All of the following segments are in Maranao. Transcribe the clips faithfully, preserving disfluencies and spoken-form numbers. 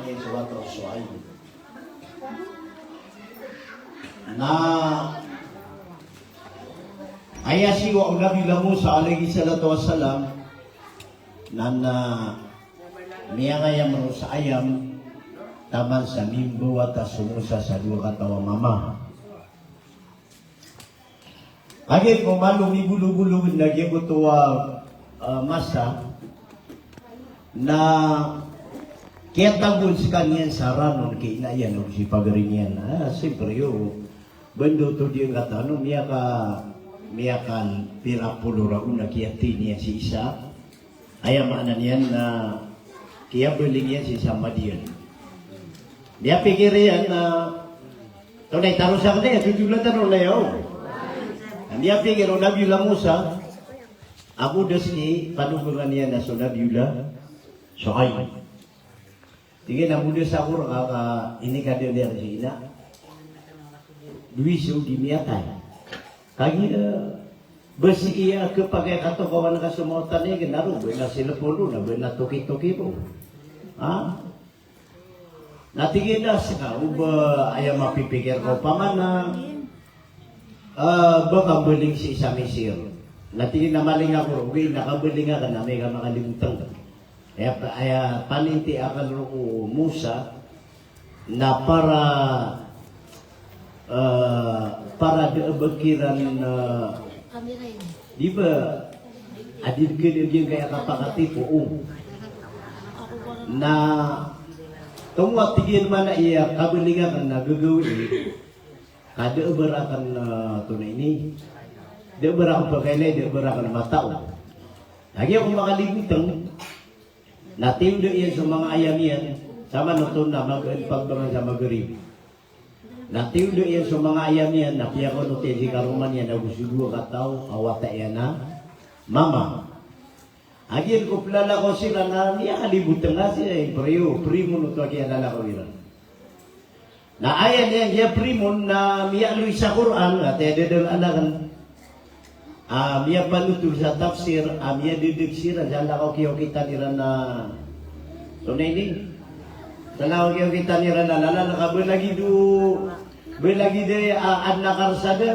Surat Shu'aib. Na aya siyowa o Nabi Musa alayhis salatu wassalam, na, na miyangayam roo sa ayam taman sa mimbawata so Musa sa dowa kataw a mama. Kagiya ko malo mibologolog na giyangkoto a, ah, masa na kiyatago on skaniyan sa ranon ki ina iyan ago si pagari niyan. Ah, siyempre, o ba ndo oto di angkatano, miyaka, miyakapira polo ragon a kiyathay niyan si isa. Aya maana niyan na kiyabaling iyan sii sa Madian. Miyapikir iyan na, tonaa i taros akn aya, totol a tano na aya, o. Na miyapikir o Nabiyullah Musa a modas ki panogongan iyan a so Nabiyullah Shu'aib. Tig iyan a modas ako rka ka inikadn iyan si ina. Dowa i so di miyatay. Kagiya ba sii a khapakay a katokawan ka so mawatan iyan, na roo ba na silpon roo, na ba na tokitoki roo. Ha? Na tig iyan a ska, o ba aya mapipikir ko opama na, ah, ba ka mbaling sii sa Misir. Na tig iyan a maling ako roo, ogaid na kabaling akn na amay ka makalibotng. Aya, aya paninti a akal roo ko Musa, na para, eh, para da a ba kiran, eh, di ba, a di dn kn a giyangkaya kapakatipo, o. Na tomo a tig iyan man a aya kabaling akn na gagawii, ka da a ba rakn, eh, tonaa ini, da a ba rakn pkailay, da a ba rakn matao. Lagid ako makalibotng, na tiyondo iyan so manga ayam iyan, sa manoto na magaan pagbangan sa Magrib. Na tiyondo iyan so manga ayam iyan, na piyakaonot iyan si karoma niyan ago so dowa kataw a wata iyan a mama. Agiyan ko plalakaw siran na miyakalibotng a sii, eh, priyo, primon oto a kiyalalakaw iran. Na aya niyan giya primon na miyaaloy sa Qur'an, ati a dadal a lakn. A miyapanotol sa tafsir, a miyadadg siran sa lakaw kiyaokitan iran a, tonaa ini? Sa lakaw kiyaokitan iran a lalan ka ba lagid o, ba lagid a, a, adn a karsada.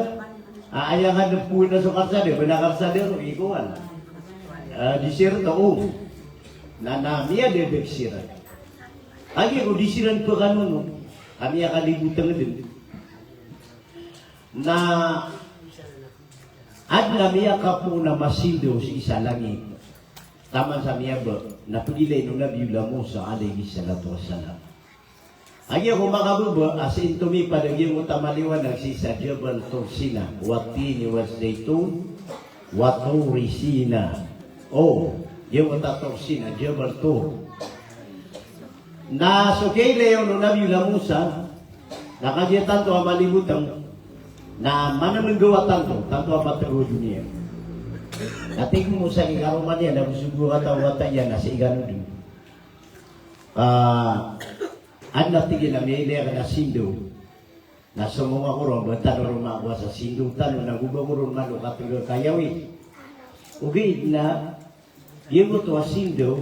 A, aya nga dn poon a so karsada, ba na karsada roo, ikowan. A, di siran to, o. Na, na miyadadg siran. Kagiya ko di siran pkanono, ka miyakalibotng dn. Na adn a miyakapoon a masindaw sii sa langit. Taman sa miyaba, na pgilayn o Nabiyullah Musa alayhis salatu wassalam. Kagiya ko makababa, a sii tomipad a giyangkoto a maliwanag sii sa Jabal Tur Sina, wat-tini waz-zaytun, wa Turi Sina. O, giyangkoto a Tur Sina, Jabal Tur. Na so kiyailay on o Nabiyullah Musa, na kagiya tanto a malibotng, na mananenggaw a tanto, tanto a matgo a doniya. Na tig o Musa ki karoma niyan, na go so dowa kataw a wata iyan, na sii kano dn. Ah, adn a tig iyan a miyailay akn a sindaw. Na somonga ko ron, ba tano ron makowa sa sindaw tano, na go ba ko ron malo katengga kayawi. Ogaid na giyangkoto a sindaw,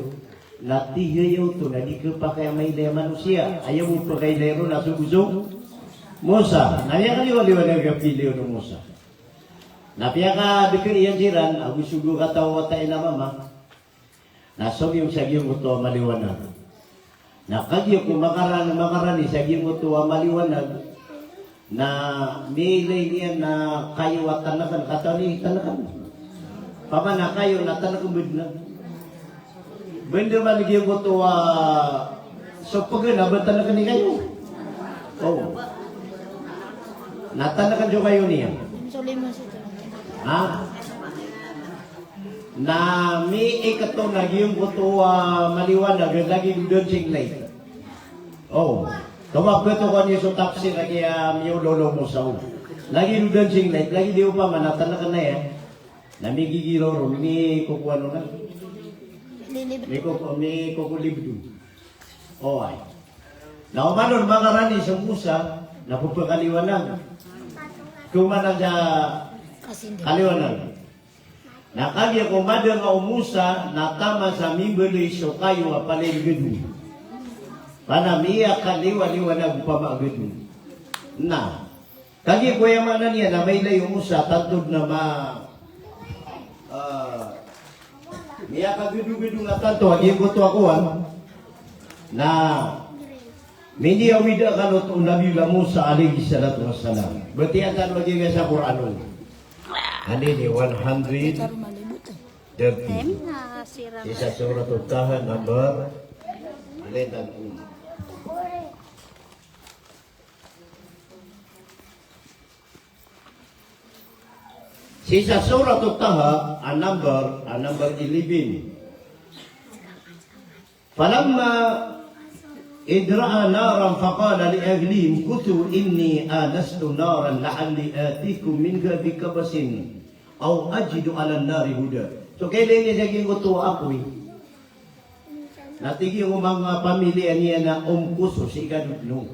na tiyayaw oto na di khapakay a mailay a manosiya. Aya bo pakailay ron na so go so Musa. Na aya kaliwaliwanag a piliyon o Musa. Na piyakadker iyan siran ago so dowa kataw a wata iyan a mama. Na somiyong sa giyangkoto a maliwanag. Na kagiya ko makaran, makarani sa giyangkoto a maliwanag, na miyailay niyan a kayo a tanekn, katawan i tanekn. Opama na kayo na tanekn bed na. Benda man giyangkoto a so pegen a ba tanekn i kayo. O. Na tanekn so kayo niyan. Ha? Na miikto na giyangkoto a maliwanag a lagid o dancing light. O, tomapkto ko niyo so tafsir a kiya miyololo mo sa o. Lagid o dancing light, lagid i opama na tanekn aya. Na migigiraw ron, mikokowan on na. Miko-, mikokolibd on. Oway. Na oman on makarani so Musa, na pphakaliwanag. Koman a kaliwanag. Na kagiya ko madanga o Musa, na taman sa mimbaloy so kayo a palaya i gado. Ana miyakaliwaliwanag o pamagedon. Na kagiya ko aya maana niyan na mailay o Musa tanto na ma, ah, miyakagedogedong a tanto a giyangkoto a kowan na miniyawid akn oto o Nabiyullah Musa alayhis salatu wassalam. Batiya tano a giyangkaya sa Qur'an on. Anini one hundred thirty. Sii sa Surat Taha number eleven. Sii sa Surat Taha, a number, a number eleven. Falamma idh ra'a naran faqala li ahlihi mkuthu inni anastu naran la'alli atikum minha biqabasin aw ajidu 'alan nari huda. So, kailay niyan sa giyangkoto a apoy. Na tig iyan ko manga pamiliya niyan a umkuthu, sii ka dodon.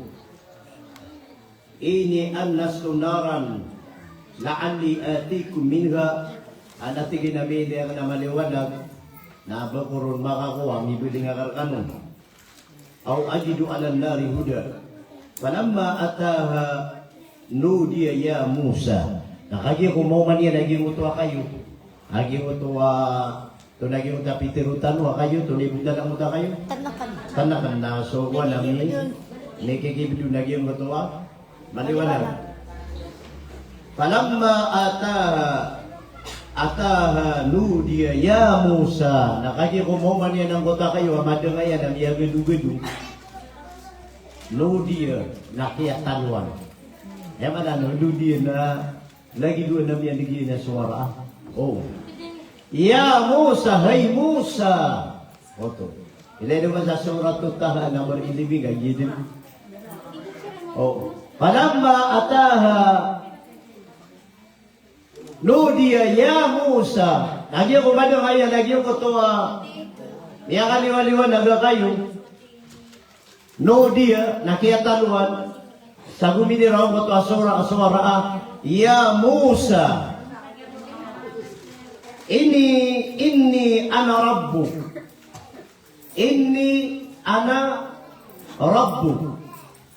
Inni anastu naran la'alli atikum minha. Ana tig iyan a miyakaliwaliwanag akn a maliwanag na ba ko ron makakowa a mibaling akn rkano. Aw ajidu 'alan nari huda. Falamma ataha nudiya ya Musa. Na kagiya ko maoma niyan a giyangkoto a kayo. A giyangkoto a, to na giyangkoto a pitharo tano a kayo, to na ibotan angkoto a kayo. Tanakan. Tanakan na so, kowan a mi, mikikibdon a giyangkoto a maliwanag. Falamma ataha, ataha nudiya ya Musa. Na kagiya ko maoma niyan angkoto a kayo a madanga iyan a miyagedogedong. Nudiya, na kiyataloan. Aya maana nudiya na lagid o aya na miyadeg iyan a sowara. O. Ya Musa, hay Musa. Oto. Ilay niyo man sa Surat Taha number eleven, ka giya den. O. Falamma ataha nudiya ya Musa. Kagiya ko madanga iyan a giyangkoto a miyakaliwaliwanag a kayo. Nudiya, na kiyataloan, sa gominiraw angkoto a sowara, a sowara a, ya Musa. Inni, inni ana rabbuk. Inni ana rabbuk.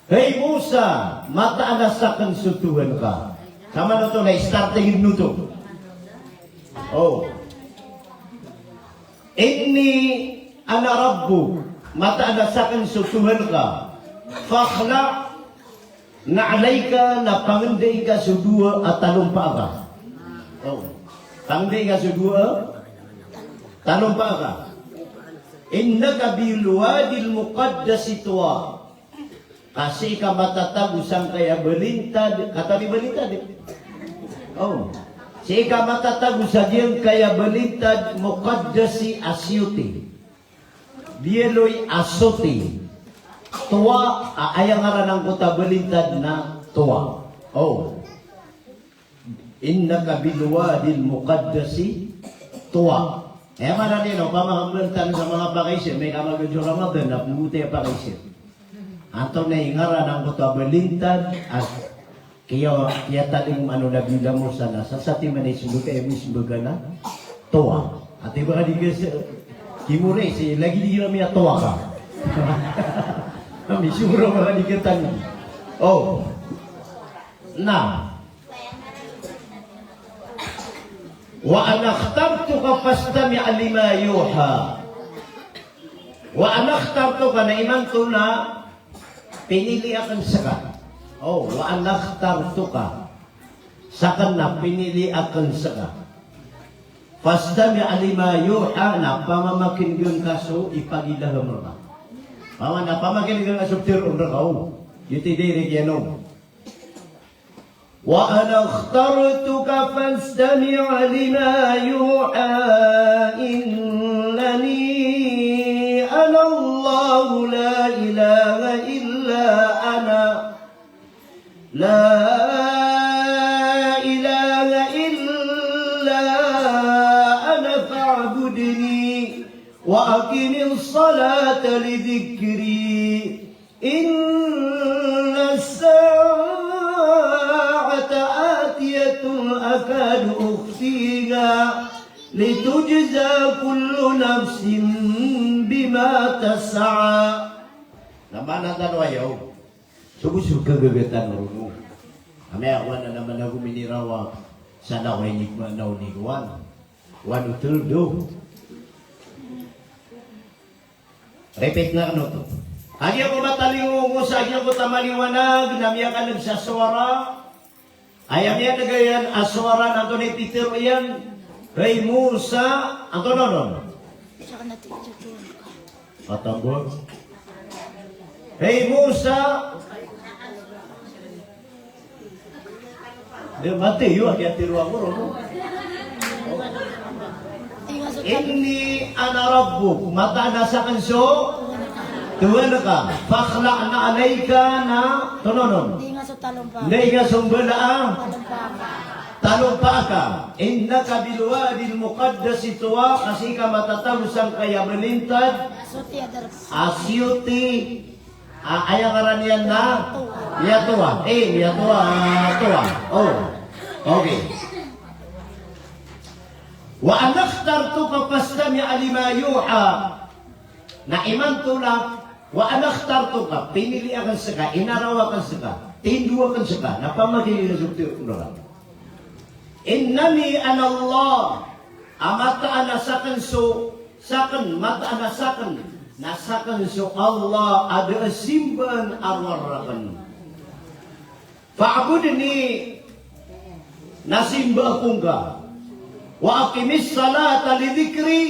Hay Musa, mataan a sakn so Tohan ka. Samanoto na starting dn oto. O. Inni ana rabbuk, mataan a sakn so Tohan ka. Fakhla' na'layka, na pangendai ngka so dowa a talompa ka. O. Pangendai ngka so dowa a talompa ka. Innaka bil wadil muqaddasi tuwa. Ka sii ka matatago sangkaya balintad, katawan i balintad, e? O. Sii ka matatago sa giyangkaya balintad, muqaddasi, a siyoti. Biyaloy a soti. Tuwa, a aya ngaran angkoto a balintad na Tuwa. O. Innaka bil wadil muqaddasi Tuwa. Aya maana niyan, opama ka mbtad sa manga pakaiza, amay ka magdam so Ramadan na pmbotay a pakaiza. Antonaa i ngaran angkoto a balintad a kiya, kiyatalingoma o Nabi Musa na sa satiman i smbag, e, smbag a Tuwa. Ati ba di kesa, kimori si lagid igira miyatowa ka. Ami siguro ba di kesa. O. Na. Wa ana ikhtartuka fastami' lima yuha. Wa ana ikhtartuka, na imanto na pinili akn ska. O, wa ana ikhtartuka. Sakn na pinili akn ska. Fastami' lima yuha, na pamamakinegn ka so ipagilaham rka. Pama na pamakinegn ka so ptharoon rka, o. Giyoto i direct iyan on. Wa ana ikhtartuka fastami' lima yuha, innani ana Allahu la ilaha illa ana, la ilaha illa ana fa'budni wa aqimis salata li dhikri. Innas sa'ata atiyatun akadu ukhfiha litujza kullu nafsin bima tas'a. Na maana tano aya o, so bo so kagagatan o rogo. Amay ako anan a manago minirawa sa lawa ini ko maana o ni kowan. One third o. Repeat na kano to. Kagiya ko matalingo ko sa giya ko tamaliwanag na miyakaneg sa sowara. Aya miyaneg iyan a sowara na antonaa i pitharo iyan? Hay Musa, antonaa onon? Patambol. Hay Musa. Di mati iyo, aya tharo ako ron. Inni ana rabbuk, mataan a sakn so Tuhan ka. Fakhla' na'layka, na antonaa onon? Dii nga so talompa. Dii nga so mbala a talompa ka. Innaka bil wadil muqaddasi tuwa, ka sii ka matatago sangkaya a malintad a siyoti a, aya ngaran iyan na Miyatowa. Eh, Miyatowa, Towa. O. Okay. Wa ana ikhtartuka fastami' lima yuha. Na imanto na, wa ana ikhtartuka, pinili akn ska, inaraw akn ska, tindo akn ska, na pamagili na so pti ko nraka. Innani ana Allah, a mataan a sakn so, sakn, mataan a sakn, na sakn so Allah a da a simbaan a rowar rakn. Fa'budni, na simba ako ngka. Wa aqimis salata li dhikri,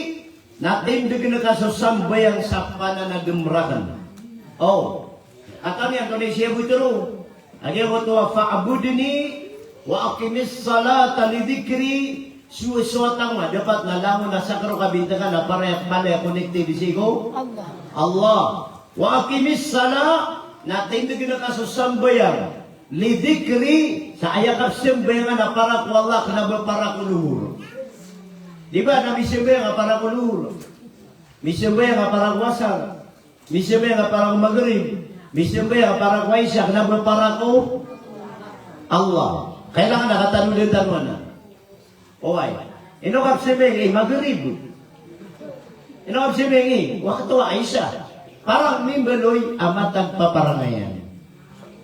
na tindgn ka so sambayang sa pananagm rakn. O, katawan iyan antonaa i siyabot ron. Kagiya oto a fa'budni wa aqimis salata li dhikri, so, so atang na dapat na langon a sakn roo kabintagan a para aya, para aya connected sii ko Allah. Allah. Wa aqimis salah, na tindgn ka so sambayang, li dhikri, sa aya kapsambayangan a para ko Allah, kna ba para ko lohor. Di ba, na misambayang a para ko lohor, misambayang a para ko asar, misambayang a para ko magrib, misambayang a para ko isa, kna ba para ko Allah. Kailangan a katanodan tano anan. Oway. Ino kapsambayang i magrib? Ino kapsambayang i wakto a isa? Para mimbaloy a matag paparangayan.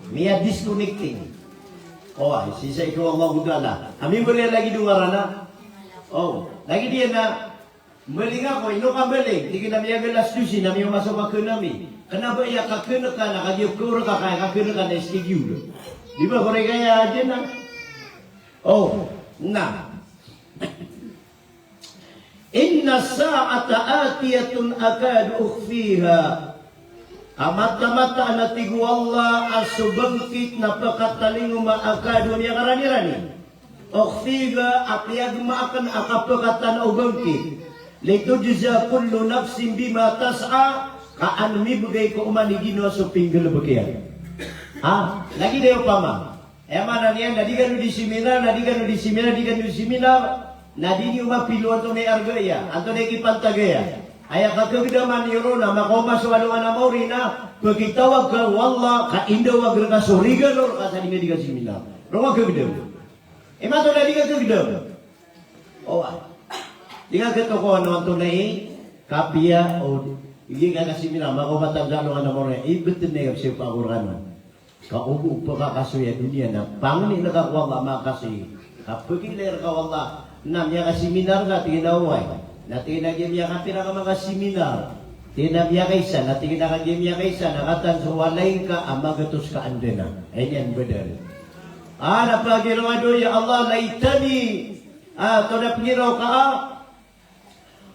Miya-disconnecting. Oway, sii sa ikaw Allahu Ta'ala. A mimbaloy a lagid o ngaran a. O, lagid iyan a mbaling ako, ino ka mbaling? Tig iyan a miyagalas dosi na miyomasok a kn ami. Kna ba aya kakn ka na kagiya ko rka ka aya kakn ka na schedule. Di ba, ko rka aya dn a. O, na. Innas sa'ata atiyatun akadu ukhfiha. A mataan-mataan a tig o Allah a so bangkit na pkatalingoma, akadu a miyakaranirani. Ukhfiha, a piyagma akn a kapkatan o bangkit. Litujza kullu nafsin bima tas'a, ka an mibgay ko oman i ginawa so pinggalbk iyan. Ha? Lagid aya opama. Aya maana niyan na di kano di seminar, na di kano di seminar, di kano di seminar, na di niyo mapilo antonaa i arga iyan, antonaa i kipantag iyan. Aya kakagdaman iyo ron na makaoma so alongan a maori na pkitawag ka o Allah, ka indawag rka so regalo rka sa di nga di ka seminar. Roo nga kagdam. Imanto na di ka kagdam. Oway. Di nga katokawan o antonaa i kapiya o di nga ka seminar, makaoma tano sa alongan a maori. Ibtn iyan sii ko Qur'an. Ka oba o pkakasoy a doniya na pangnin ka ko Allah a makakasoy. Ka pagilay rka o Allah na miyakaseminar ka, tig iyan a oway. Na tig iyan a giya miyakapira ka makaseminar? Tig iyan a miyakaisa. Na tig iyan a kagiya miyakaisa na katawan so walay ngka a magatos ka anda na. Aya niyan badal. A, na pagiraw a dowa, ya Allah, laitani. A, tonaa pagiraw ka a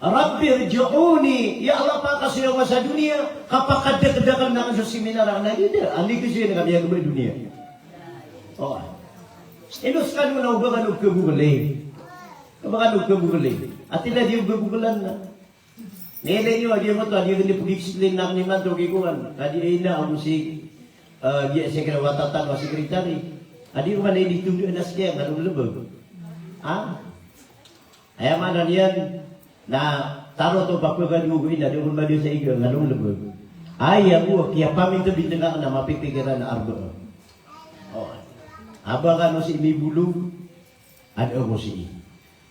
Rabbi rji'uni, ya Allah, pakasoy ako sa doniya, ka pakadakdakl akn so seminar akn a gida, anda i kasoy akn a miyagba doniya. O. Ino skano na oba kano kabogli. Oba kano kabogli. Ati na di oba boglan na. Nilay niyo, adi ako to, adi ako di pag-explain na akn imanto ki kowan. Adi ina ako si, eh, di sekre watatan wa secretary. Adi ako man ina di tundaan a skiya, kano lbag. Ha? Aya maana niyan na tarot o papagad mo go ina, di ko madi sa iga, ngalong lbag. Aya bo, kiyapaminta bintang ka na mapipikiran a arba. O. Aba kano si mibolog, ad ako si i.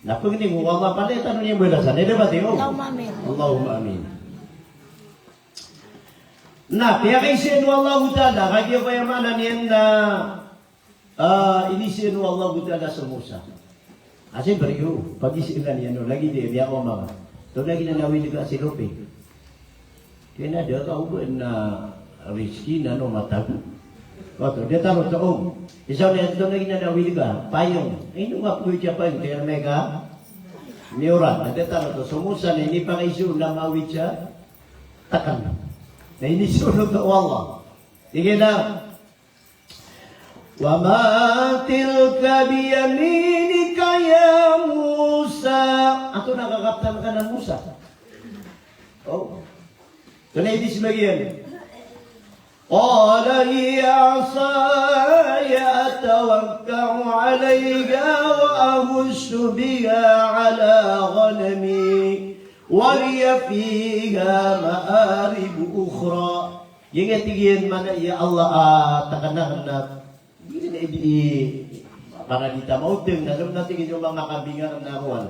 Na pagni mo, Allah pala tano niyan balasan. Ida ba tiyo? Allahumma amin. Allahumma amin. Na piyakaiza o Allahu Ta'ala, kagiya ko aya maana niyan na, ah, iniza o Allahu Ta'ala so Musa. Asay bariyo, pagizaan iyan o lagid iyan, biya ko mama. To lagid na nawid ka si Lope. Kena da ka uba na rizki na no matago. Oto, da tano to om. Isa na to lagid na nawid ka, payong. Ino nga po siya payong, kaya mega. Miyoran, da tano to. So Musa na inipakaiza na mawid siya. Takan. Na iniza o Allah. Tig iyan a, "Wa ma tilka biyaminika ya Musa." Antonaa i kakaptan ka na Musa? O. Antonaa i di smagiyan? Qala hiya asaya atawakka'u alayha wa ahussu biha ala ghanami wa liya fiha ma'arib ukhra. Giya tig iyan, mana, ya Allah, a, takan akn na, di na di, para di ta maoteng na, na tig iyan, so manga kambing akn na kowan.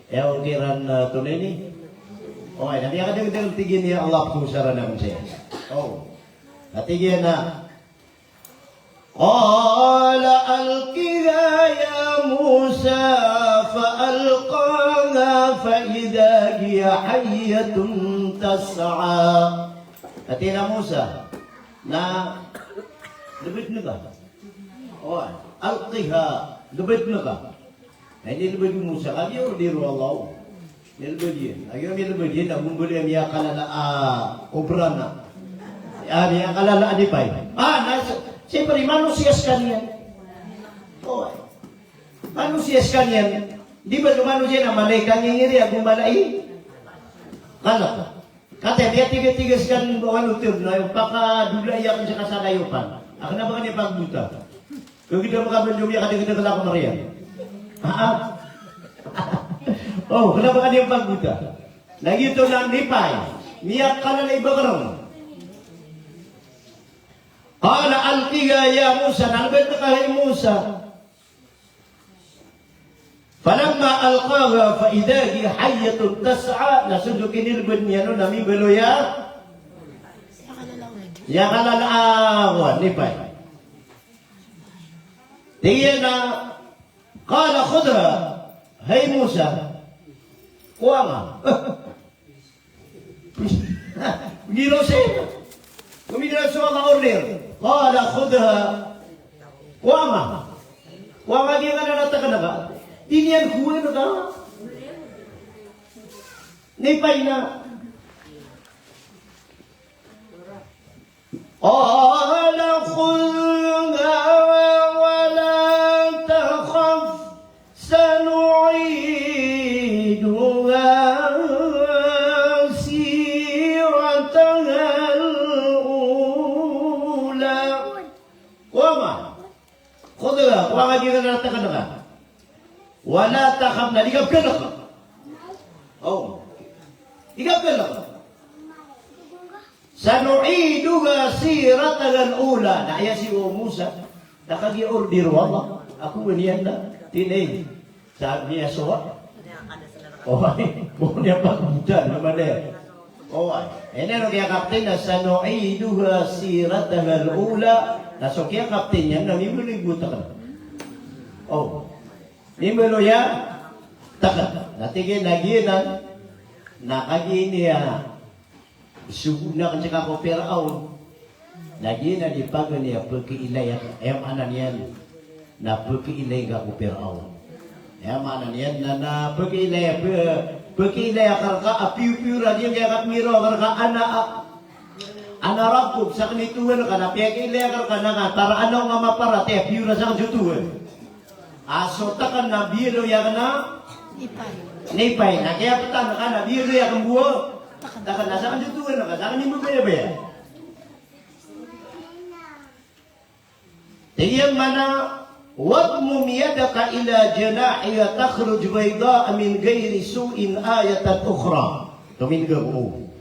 Aya kiran, a, tonaa ini. O, na miyakadngdng, tig iyan, ya Allah, pkhaosara akn saya. O. Na tig iyan a, qala alqiha ya Musa, fa alqaha fa idha hiya hayyatun tas'a. Katii o Musa, na lbdn ka. O, alqiha, lbdn ka. Na inilbd o Musa, kagiya order o Allah. Inilbd iyan. Kagiya inilbd iyan, na gombola iyan, miyakalala a kobra na. A, miyakalala a lipay. A, na, siyempre, manosiya skaniyan. O, manosiya skaniyan. Di ba so manosiya na malay kangingiri, ago malay kalk. Katii, miyatigatig skaniyan, ba, ano, tig iyan, na, pakadolai akn sa kasalayopan. A, kna ba kaniyan pagbota. Kagiya da makabanjom iyan, kadakdakl a kamariyan. A, a. O, kna ba kaniyan pagbota. Na giyoto na lipay. Miyakalala i bagrng. Qala alqiha ya Musa, na lbdn ka hay Musa. Falamma alqaha fa idha hiya hayyatun tas'a, na so dn ko inilbd iyan on na mimbaloy a, miyakalala a, kowan, lipay. Tig iyan a, qala khudhha, hay Musa, kowa nga. Ngiro sii. Komigira so Allah order. Qala khudhha. Kowa nga. Kowa nga, giyanan a takan ka. Di niyan kowa ka. Lipay na. Qala khudhha wa la takhaf, sanu'iduha sirathahal ula. Kowa nga. Khudhha, kowa nga, giyanan a takan ka. Wa la takhaf, na di ka pkhalk. O. Di ka pkhalk. Sanu'iduha sirathahal ula. Na aya si o Musa, na kagiya order o Allah, ako ba niyan na tinay sa niya sowa. O, ay, bo niya pagbotan na mala. O, ay. Ino kiya-captain na sanu'iduha sirathahal ula. Na so kiya-captain iyan na mimbaloy bo takan. O. Mimbaloy a takan. Na tig iyan a giyanan, na kagiya ini a sogo akn sii ko Firaon. Na giyanan i paganay a pkailay, aya maana niyan na pkailay ka ko Firaon. Aya maana niyan na, na pkailay, pka-, pkailay akn rka a piyopiyoran iyan, kiyakapngiro akn rka a ana, a, ana rabbuk, sakn i Tohan ka, na pkailay akn rka na ka, tar ana o nga maparatiyaya, piyoran sakn so Tohan. A so takan na biyaloy akn a lipay. Lipay. Na kiyaptan ka na biyaloy akn bo a takan. Takan na sakn so Tohan ka, sakn i mbabayabaya. Tig iyan mambo, "Wadmum yadaka ila janahika takhruj bayda'a min ghayri su'in ayatan ukhra." Tomin ka bo.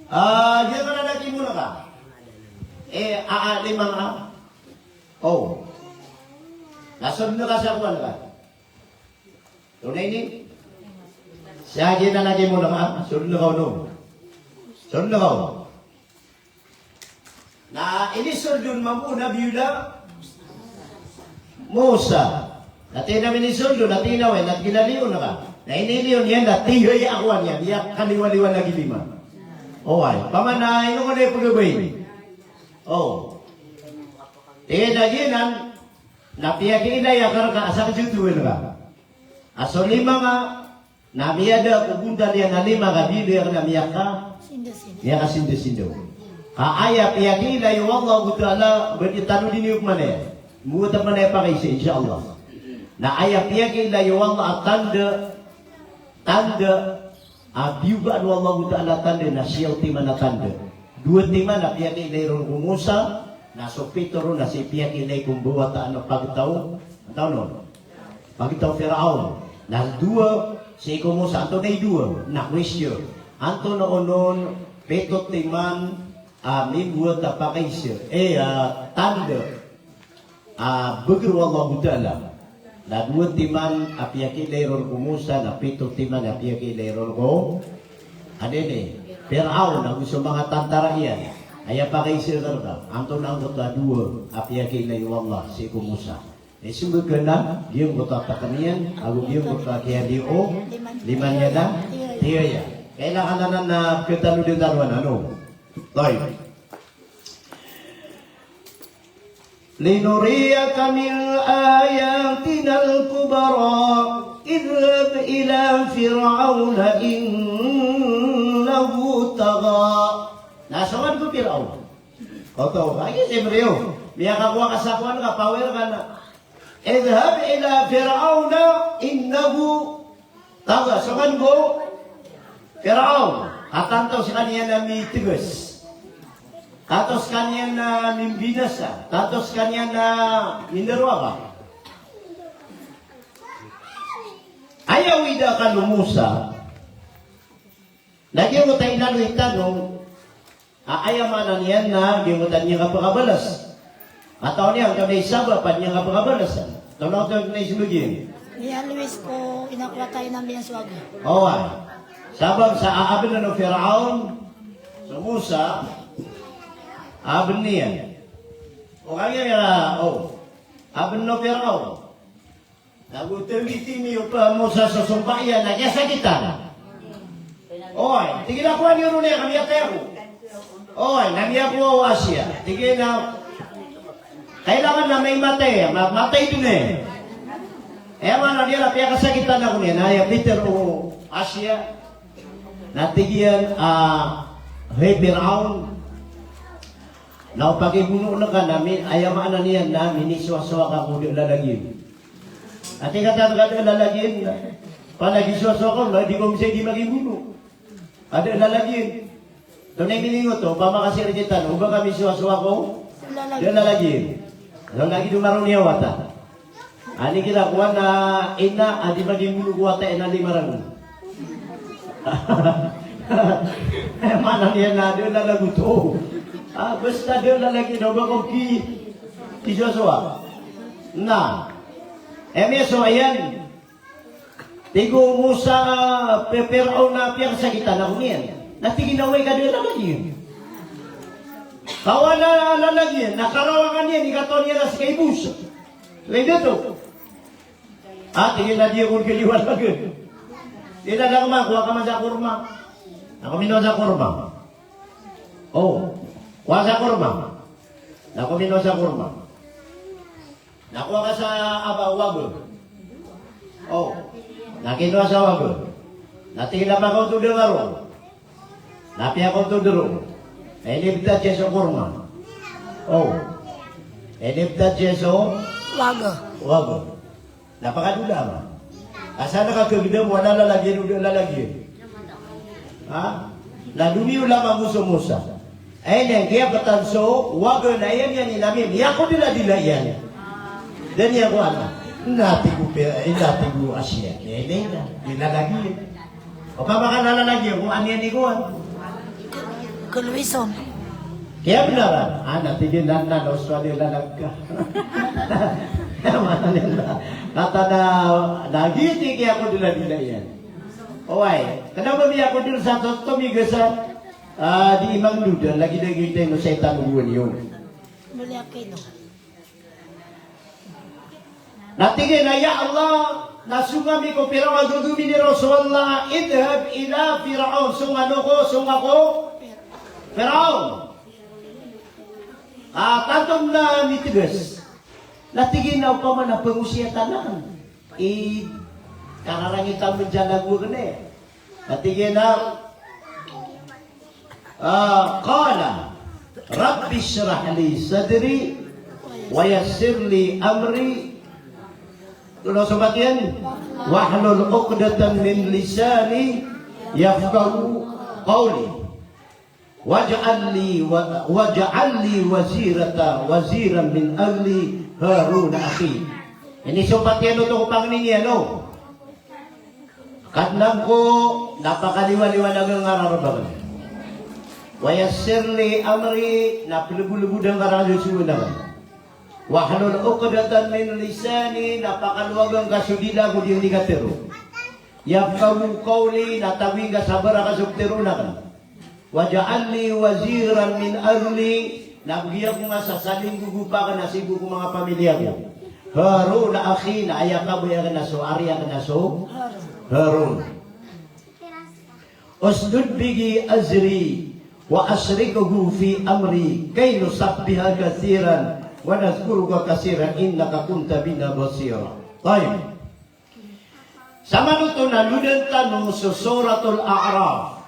A, giyanan a lagid mo na ka. E, a, a, lima nga. O. Na sold na ka sa kowan ka. Tonaa ini? Sa giyanan a lagid mo na ka, sold na ka on. Sold ka. Na inisold on mambo o Nabiyullah Musa. Na tig iyan a inisold on, na tig iyan a oway, na tig iyan a liyo on ka. Na iniliyo niyan, na tig iyan a kowan iyan, aya kaliwaliwa lagid iman. Oway, paman na ino ko na ipagabay. O. Tig iyan a giyanan, na piyakiilay akn rka a sakn so towan ka. A so lima nga, na miyada ko gonda niyan a lima ka bilo iyan na miyaka, miyakasindasindaw. Ka aya piyakiilay o Allahu Ta'ala, ba di tano dn iyo pman aya. Mowat pman aya pakaiza, insha Allah. Na aya piyakiilay o Allah a tanda, tanda, a biyogaan o Allahu Ta'ala a tanda na siyaw timan a tanda. Dowa timan a piyakiilay ron ko Musa, na so pito ron na sii piyakiilay ko mbawataan a pagtaw, antonaa on? Pagtaw o Firaun. Na dowa sii ko Musa, antonaa i dowa? Na question. Antonaa on pito timan a mimbawata pakaiza, e, a tanda a bgan o Allahu Ta'ala. Na dowa timan a piyakiilay ron ko Musa, na pito timan a piyakiilay ron ko, anda ini, Firaun ago so manga tantara iyan. Aya pakaiza rka, antonaa angkoto a dowa a piyakiilay o Allah sii ko Musa? Ismbag ka na giyangkoto a takn iyan ago giyangkoto a kiyaliyo o lima niyan a tiyo iyan. Kailangan anan na pkatanodan tano anan, ano? Tayyib. Linuriyaka min ayatinal kubra. Idhhab ila Fir'auna innahu tagha. Na so man ko Firaun. Oto, lagid sii bariyo. Miyakakowa ka sa kowan ka, power ka na. Idhhab ila Fir'auna innahu tagha. So man ko Firaun, a tanto skaniyan a mitgas. Tanto skaniyan a mimbinasa. Tanto skaniyan a mindarowaka. Aya wida kano Musa, na giyangkoto a inaloy tano, a aya maana niyan na giyangkoto a niyan kapakabalas. Katawan iyan, antonaa i sabap a niyan kapakabalas? Antonaa oto na ismbag iyan? Iya, Luis, ko ina ko wata iyan a miyan so waga. Oway. Sabap sa a abn o Firaun so Musa, abn iyan. O kagiya, o. Abn o Firaun. Nago tawiti niyo pn o Musa so sompa iyan na kiyasakitan. Oway, tig iyan a kowa niyo ron aya ka miyatay ako. Oway, na miyakowa o Asiya. Tig iyan a, kailangan na maimatay, ma-, matay dn aya. Aya maana niyan na piyakasakitan ako niyan, na aya pitharo o Asiya. Na tig iyan a, hay Firaun, na o pakibonoon ka na mi-, aya maana niyan na minisowasowa ka ko da a lalagiyan. Ati ka tano ka da a lalagiyan, panagisowasowa ka, na di ko misa di makibono. Ka da a lalagiyan. Antonaa i miningot oto, opama ka sii rktano, o ba ka misowasowa ko da a lalagiyan. Lagid o maroni a wata. Ani kira kowan a ina a di magimbono ko wata iyan a lima ragon. Maana niyan na da a lalagoto. A, basta da a lalagiyan, o ba ko ki, kisowasowa. Na, aya miyasowa iyan. Tig o Musa, pe-, Firaun a piyakasakitan ako niyan. Na tig iyan a oway ka da a lalagiyan. Kawan a lalagiyan, na karawangan iyan i katawan iyan a ska i Musa. Lagid oto. A, tig iyan a di ako kaliwalagn. Tig iyan a, kowa ka man sa korma. Na kominowa sa korma. O, kowa sa korma. Na kominowa sa korma. Na kowa ka sa aba, waga. O, na kinowa sa waga. Na tig iyan a pakaotod ka roo. Na piyakaotod roo. Na inibtad iyan so korma. O. Inibtad iyan so waga. Waga. Na pakadola man. Asar na kakagdam o lalagiyan o da a lalagiyan. Ha? Na domiyola mambo so Musa. Aya niyan kiyaptan so waga na aya niyan inamay, miyakodila-dila iyan. Da niyan kowan. Na tig o pe-, na tig o Asiya. Aya niyan, da a lalagiyan. Opama ka da a lalagiyan, kowan iyan i kowan. Kalowisan. Kiyabnaran. A, na tig iyan a, na, na, so da a lalagiyan. Maana niyan na, katawan a, na giyoto i kiyakodila-dila iyan. Oway, kna ba miyakodil sa to, tomigasan. Ah, di imang duda, lagi-lagi tayo no setan buwan iyo. Na tig iyan a, "Ya Allah, na song ami ko Firaun." Gogomini o Rasulullah, "Idhhab ila Firaun." Song ano ko, song ako Firaun. Ah, tanto na mitegas. Na tig iyan a opama na pangosiyatan akn i kararangit a manjalago kn e. Na tig iyan a, ah, qala, "Rabbi shrah li sadri wa yassir li amri." Ano so sompat iyan? "Wahlul uqdatan min lisani yafqahu qawli. Waj'al li wa-, waj'al li wazirata, waziran min ahli Harun akhi." Ini sompat iyan oto ko pangni niyan, no? Kadnan ko, na pakaliwaliwanagan nga rarabagn. Wa yassir li amri, na plbolbodan nga rarabagn. Wahlul uqdatan min lisani, na pakalowagan ka so dila ko di katharo. Yafqahu qawli, na tagoin ka sa barakat so ptharoon akn. Waj'al li waziran min ahli, na bgi ako nga sa salinggogopa akn a sii ko manga pamilya ko. Harun akhi, na aya kabaya akn a so ari akn a so Harun. Ushdud bihi azri wa ashrikhu fi amri kay nusabbihaka kathiran wa nadhkuruka kathiran innaka kunta bina basira. Tayyib. Samanoto na lodan tano so Suratul A'raf.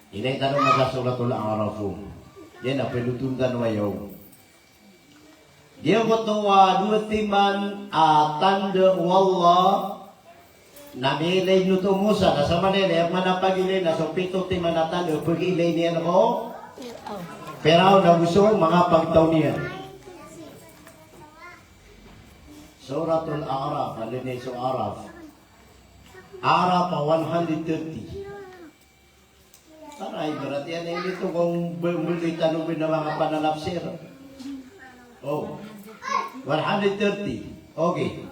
Ilay tano masa Suratul A'raf. Iyan a plodan tano aya. Giyangkoto a dowa timan a tanda o Allah na miyailay oto o Musa, na samanaya na aya manapagilay na so pito timan a tanda a pagilay niyan ko Firaun ago so manga pagtaw niyan. Suratul A'raf, anda ini so A'raf? A'raf a one hundred thirty. Para ibarat iyan a ini oto ko mbaloy tano bin a manga pananapsir. Oh. One hundred thirty. Okay.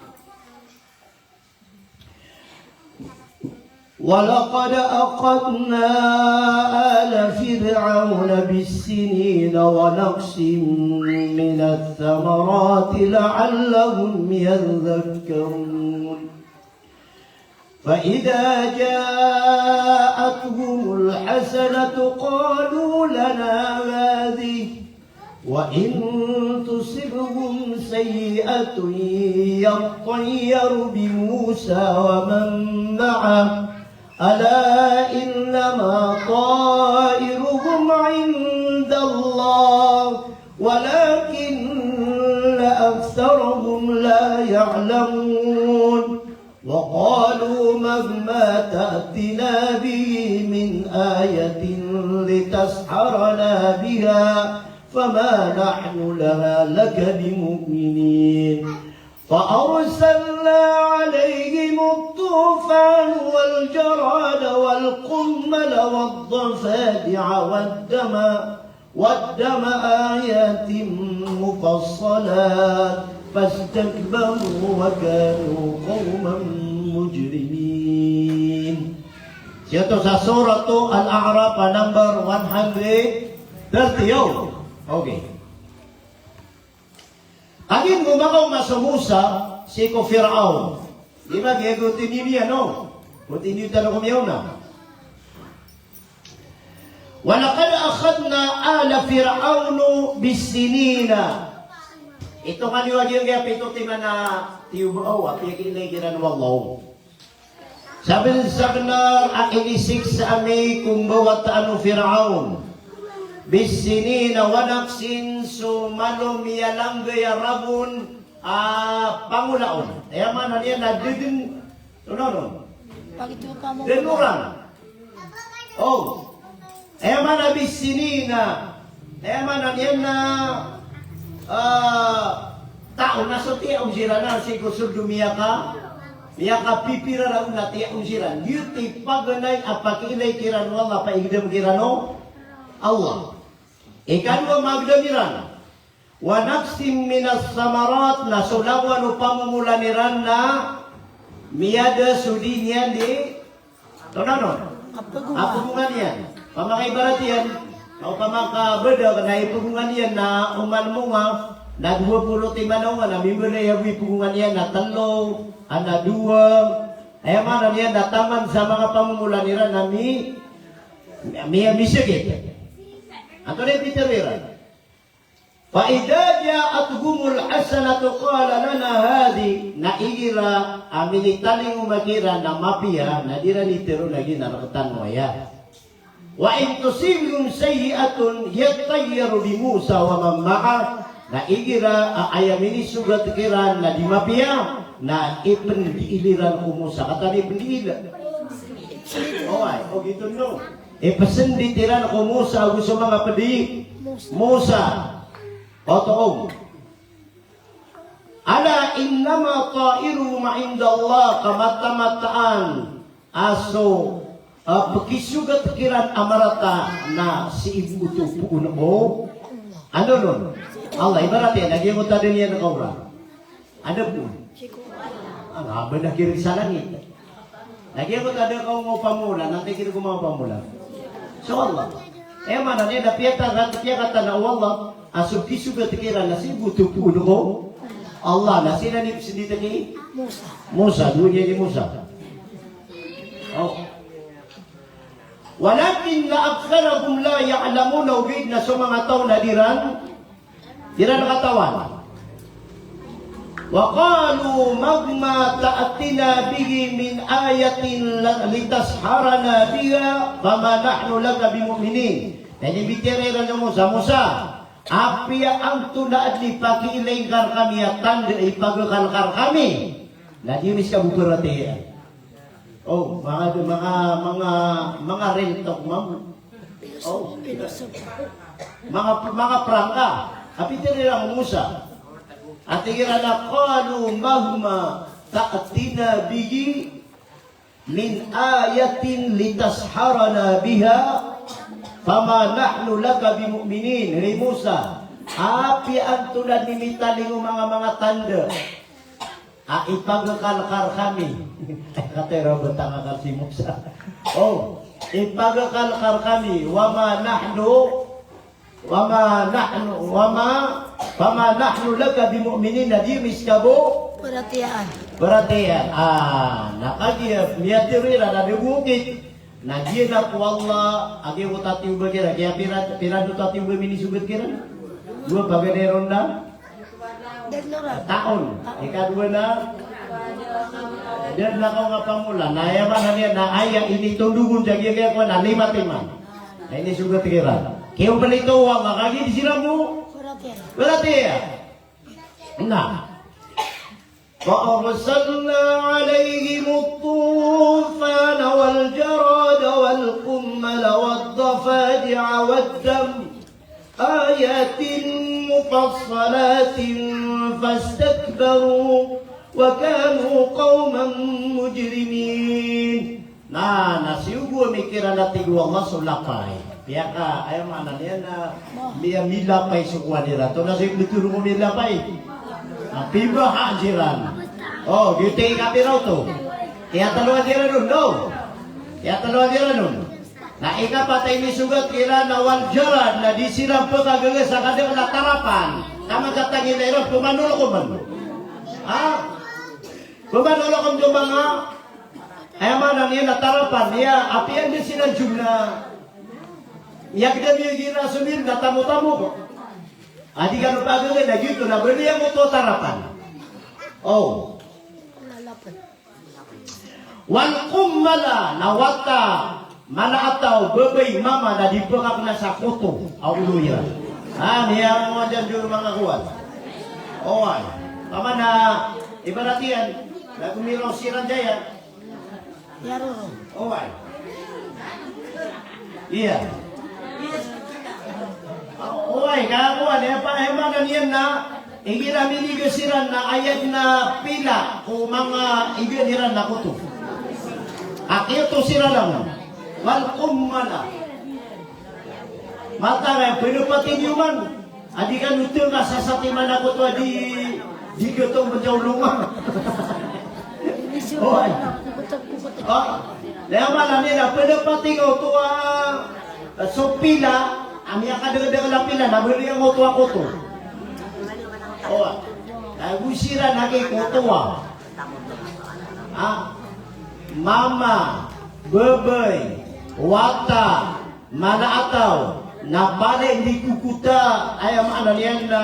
Walaqad akhadna ala Fir'auna bis-sinina wa naqsin minas samarati la'allahum yadhakkarun. فإذا جاءتهم الحسنة قالوا لنا هذه وإن تصبهم سيئة يطيروا بموسى ومن معه ألا إنما طائرهم عند الله ولكن أكثرهم لا يعلمون. وقالوا مهما تأتنا به من آية لتسحرنا بها فما نحن لها لك بمؤمنين. فأرسلنا عليهم الطوفان والجراد والقمل والضفادع والدم والدم آيات مفصلات فاستكبروا وكانوا قوما مجرمين. Sii oto sa Suratu Al-A'raf a number one hundred thirty. Okay. Kagiya gomakaoma so Musa sii ko Firaun. Di ba, giya go tiniyan iyan, no? Go tiniyan tano ko miyaona. Walaqad akhadna ala Fir'auna bis-sinina. Ito kaniyo a giyangkaya pito timan a tiyoba o, a piyakiilay kiran o Allah. Sabnar, sabnar a inisiksa ami ko mbawataan o Firaun. Bis-sinina wa naqsin, so malo miyalanggay a ragon a pangolaon. Aya maana niyan na dn, no, no, no. Dn oran. Oh. Aya maana bis-sinina. Aya maana niyan na, ah, taon a so tiyaon siran na sii ko sold o miyaka, miyakapipira on a tiyaon siran. Giyoto i paganay a pakiilay kiran o Allah, paigdam kiran o Allah. Ikadowa, magdam iran. Wa naqsin minas samarat, na so langowan o pamomolan iran na miyada so di niyan di, no, no, no. Apogongan iyan. Pamakaibarat iyan, Opama ka beda ka na ipogongan iyan na oman monga, na dowa polo timan a onga, na mimbaloy a bo ipogongan iyan na telo, a na dowa, aya maana niyan na taman sa manga pamomolan iran na mi, mi, misegit. Antonaa i pitharo iran? Fa idha ja'athumul hasanatu qalu lana hadhihi, na igira a minitalingoma kiran a mapiya, na di iran itharo na giya na rektano aya. Wa in tusibhum sayyi'atun yattayyaru bi Musa wa man ma'ah. Na igira a aya minisogat kiran na di mapiya, na ipndiil iran ko Musa. Katawan i pndiil? Oway, o giyoto no. Ipsndit iran ko Musa ago so manga pd i Musa. Oto. Ala innama ta'iruhum 'indallah, ka mataan-mataan a so, a, pkisogat kiran a marata na sii bo oto poon o, ano non? Allah, ibarat iyan, lagid o tadn iyan a kaoran. Adn poon. Anga ba na kiran sa langit. Lagid o tadn ka o manga pamola, na tig iyan ko manga pamola. So Allah. Aya maana niyan na piyata-, piyakatanan o Allah a so kisogat kiran na sii bo oto poon o Allah, na sii na ipsndit ki Musa. Dowa niyan i Musa. O. Walakinna aktharahum la ya'lamun, ogaid na so manga taw na di iran, di iran katawan. Wa qalu mahma ta'tina bihi min ayatin la, litasharana biha fama nahnu laka bimu'minin. Na inibitiyarai ran o Musa, Musa, apiya antonaa dn i pakiilay ngka rkami a tanda a ipagakal ka rkami, na di mi ska bo paratiyayaan. O, manga, manga, manga, manga rento, manga, o, manga, manga prangka a pitharo iran ko Musa. A tig iran a qalu mahma ta'tina bihi min ayatin litasharana biha fama nahnu laka bimu'minin. Hay Musa, apiya antonaa dn i mitalingoma ngka a manga tanda a ipagakal ka rkami. Katharo a ba tangakal si Musa. O, ipagakal ka rkami, wa ma nahnu, wa ma nahnu, wa ma, fama nahnu laka bimu'minin, na di mi ska bo paratiyayaan. Paratiyayaan. A, na kagiya miyatharo iran a da bo okit. Na giyanan ko Allah a giyoto a tiyoba kiran, giya pira, pira oto a tiyoba a minisogat kiran? Dowa, paganay ron na? Taon. Ikadowa na? Da dn a kaonga pamola. Na aya maana niyan na aya initondog on sa giya, giya kowan na lima timan. Na inisogat kiran. Kiyompleto o Allah, kagiya di siran bo paratiyaya. Na. Fa arsalna alayhimut tufana wal jarada wal qummala wad dafadi'a wad dam ayatin mufassalatin fastakbaru wa kanu qawman mujrimin. Na, na siyogo ami kiran a tig o Allah so lapay. Piyaka, aya maana niyan na miya, milapay so kowan iran oto, na so imbtoro ko milapay. Na pibaha siran. O, giyoto i kapira oto. Aya talowan siran on, no? Aya talowan siran on. Na ikapat a inisogat kiran na wal jarad, na di siran pkagaga sa kadakl a tarapan. Taman sa tangila iran, pmanolok on. Ha? Pmanolok on so manga, aya maana niyan na tarapan, aya, apiya di siran jumna. Aya kda miyagira so mir na tamotamo. A di kano pagaga na giyoto na baloy angkoto a tarapan. O. Wal qummala, na wata, mala a taw, babay, mama, na di pkakna sa koto a olo iran. A, miyangowa dn dn manga kowan. Oway. Pamana, ibarat iyan na gomiraw siran daya. Oway. Iya. Oway, ka kowan, aya pa, aya maana niyan na igira miniga siran na aya dn a pila ko manga iga iran na koto. A kiyoto siran a wal qummala. Mataan a pd a pati niyo man. A di kano tnga sa satiman a koto a di, di gtong pn sa olo man. Oway. O, aya maana niyan na pd a pati niyo oto a, so pila, Ami a kadagdag a lapila na baloy a koto a koto. O, na go siran a kikoto a. A, mama, babay, wata, mala a taw, na palaya di kokota, aya maana niyan na,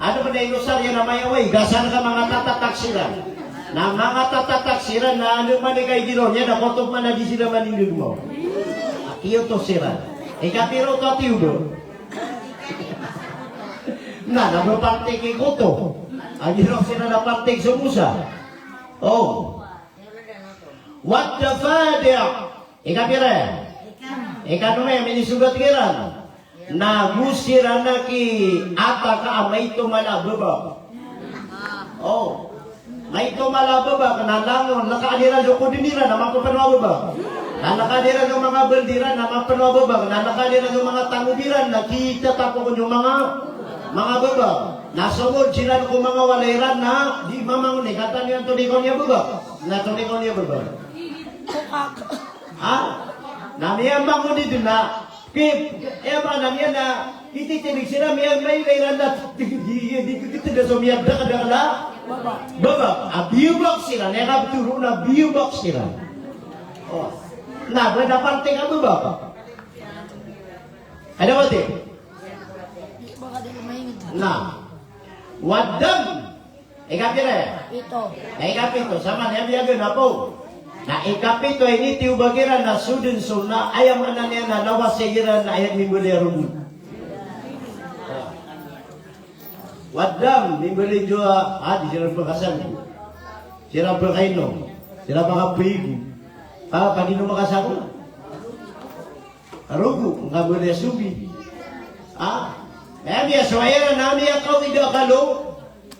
ano ba na inosar iyan a mayaway, gasar ka manga tatatak siran. Na manga tatatak siran na ano man i kaigiraw niyan na koto man a di siran manindg mo. A kiyoto siran. Ikapira oto a tiyoba? Na, na ba parti ki koto. A giraw siran na parti so Musa. O. Wat dafadi'. Ikapira? Ikano, aya minisogat kiran. Na go siran a kiyatak a maito mala a babak. O. Maito mala a babak, na langon, lkaan iran so kodn iran a mapapno a babak. Na lkaan iran so manga baldi iran a mapapno a babak. Na lkaan iran so manga tangob iran na kitatapokn so manga, manga babak. Na somod siran ko manga walay iran na di mamangon i katawan iyan tonikaw niyan babak. Na tonikaw niyan babak. Ha? Na miyamangon i dn na, ki, aya maana niyan na, kititinig siran, miya, mailay iran na, di, di, di, di, di, di, so miyadakdakl a babak. A biyabak siran, aya kabtoro na biyabak siran. O. Na, ba na parti ka babak? Ada ba ti? Na. Wad dam. Ikapira? Pito. Na ikapito, saman iyan biyagan apo. Na ikapito a initiyoba kiran na so dn so na aya maana niyan na lawasay iran na aya mimbaloy a rogo. Wad dam, mimbaloy dn a, a, di siran pkasang. Siran pkainom. Siran pkapaigo. A, pagino makasako? Rogo, nga baloy a sombi. A? Aya miyasowa iran na miyakawid a kalo,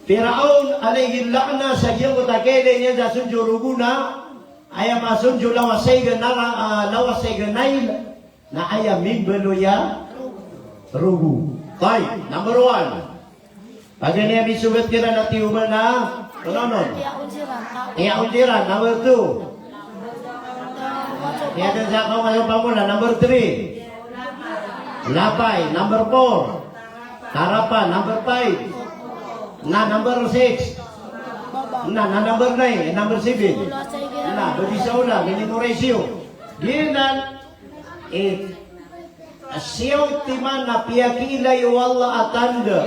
Firaun alayhil la'nah, sa giyangkoto a kailay niyan sa sonjo rogo na, aya masonjo lawasayg a nara, a, lawasayg a Nile, na aya mimbaloy a rogo. Tayyib, number one. Paganay a misogat kiran a tiyoba na, ano, ano? Tiyaon siran. Tiyaon siran, number two. Tiyaon sa kaw ngayon pamola, number three. Lapay, number four. Tarapan, number five. Na, number six. Na, na, number nine, number seven. Na, bodi sa ola, minimoresiyo. Giyanan, eh, Siyaw timan na piyakiilay o Allah a tanda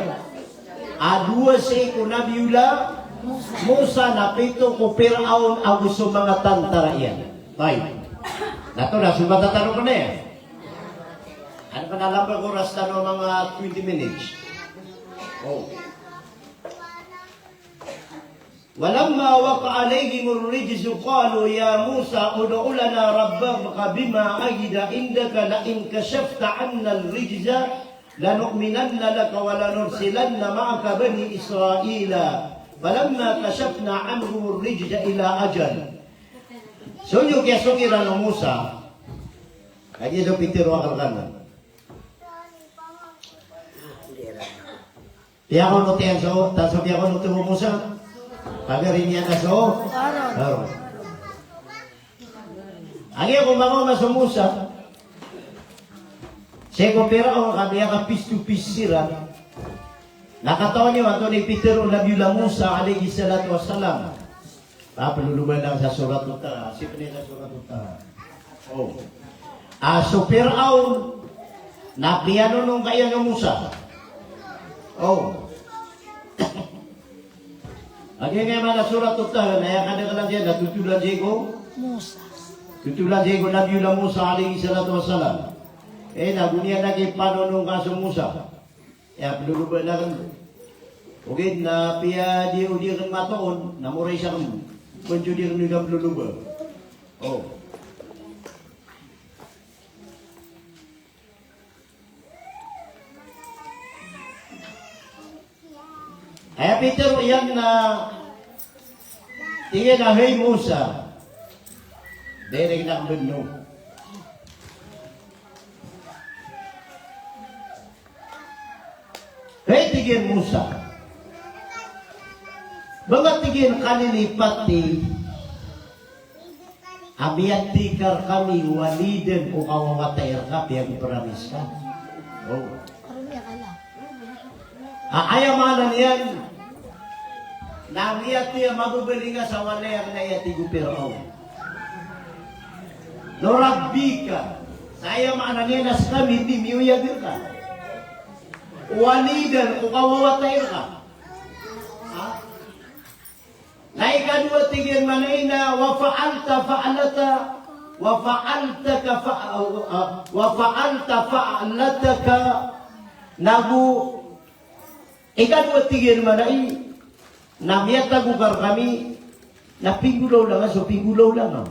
a dowa sii ko Nabiyullah Musa na pito ko Firaun ago so manga tantara iyan. Tayyib. Na oto na so matatarok na iyan. Ano ka na lamba ko rasta no manga twenty minutes. O. Walamma waqa'a alayhimur rijzu qalu ya Musa ud'u lana rabbaka bima 'ahida 'indaka la in kashafta 'annal rijza lanu'minanna laka wa lanursilanna ma'aka bani Israila. Falamma kashafna 'anhumur rijza ila ajal. So niyo kiyasokiran o Musa, kagiya so pitharo a kalk anan. Piyakonotan so, ta so piyakonotan o Musa. Pagari niyan na so Aron. Aron. Agi ako manga oma so Musa. Sii ko Firaun ka miyaka face to face siran. Na katawan iyo antonaa i pitharo o Nabiyullah Musa alayhis salatu wassalam. Ah, ploloba lang sa Surat Taha. Sii pn sa Surat Taha. O. Ah, so Firaun na piyanonong ka iyan o Musa. O. Agi nga iman a Surat Taha, na aya kadaklan iyan na totolan sii ko Musa. Totolan sii ko Nabiyullah Musa alayhis salatu wassalam. Eh, na go niyan na kipanonong ka so Musa. Aya ploloba akn. Ogaid na piya di, o di akn matoon, na moray sakn. Pn so di akn di ka ploloba. O. Aya pitharo iyan na, tig iyan a, hay Musa, da iran akn bno. Hay, tig iyan, Musa, ba nga, tig iyan, kalilipati a miyati ka rkami walidan ko kawawatay rka, piyagopramis ka. Oh. A, aya maana niyan na miyatiya mababalinga sa walay a kna, aya tig o Piraon, "Nurabbika." Sa aya maana niyan na skami di miyoyag rka. "Walidan," ko kawawatay rka. Ha? Na ikadowa tig iyan manay na, "Wa fa'alta fa'lata, wa fa'altaka fa-, ah, wa fa'alta fa'lataka." Nago ikadowa tig iyan manay na miyatago ka rkami na pinggolawlangan so pinggolawlangan.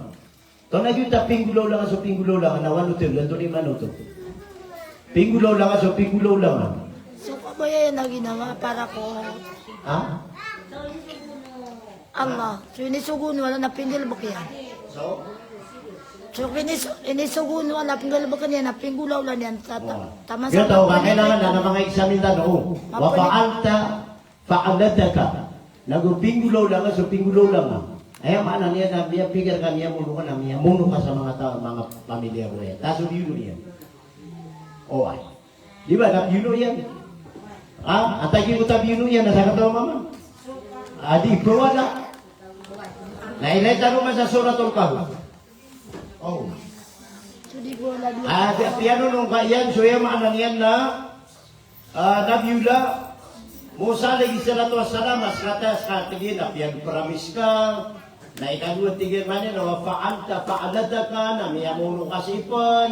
Tonaa giyoto a pinggolawlangan so pinggolawlangan, na wano oto, antonaa i maana oto? Pinggolawlangan so pinggolawlangan. So kabaya iyan a ginawa para ko, ha? Allah. So inisogo o Allah na pinggalbk iyan. So? So inis-, inisogo o Allah na pinggalbk iyan, na pinggolawla niyan ta-, ta-, taman sa. Giyoto, kailangan na, na manga examine tano. Wa fa'alta fa'lataka. Nago pinggolawlangan so pinggolawlangan. Aya maana niyan na miyapikir ka, miyamono ka, na miyamono ka sa manga ta-, manga pamilya ko aya. Taso biyono iyan. Oway. Di ba, na biyono iyan. Ha? Antaa i giyoto a biyono iyan, na sakataw a mama? A, di, bawala. Na ilay tano man sa Suratul Kahf. Oh. A, di, piyanonong ka iyan, so aya maana niyan na Ah, Nabiyullah Musa alayhis salatu wassalam, a ska ta, a ska tig iyan a piyanpromise ka. Na ikadowa tig iyan manay na, "Wa fa'alta fa'lataka," na miyamono ka sii pn.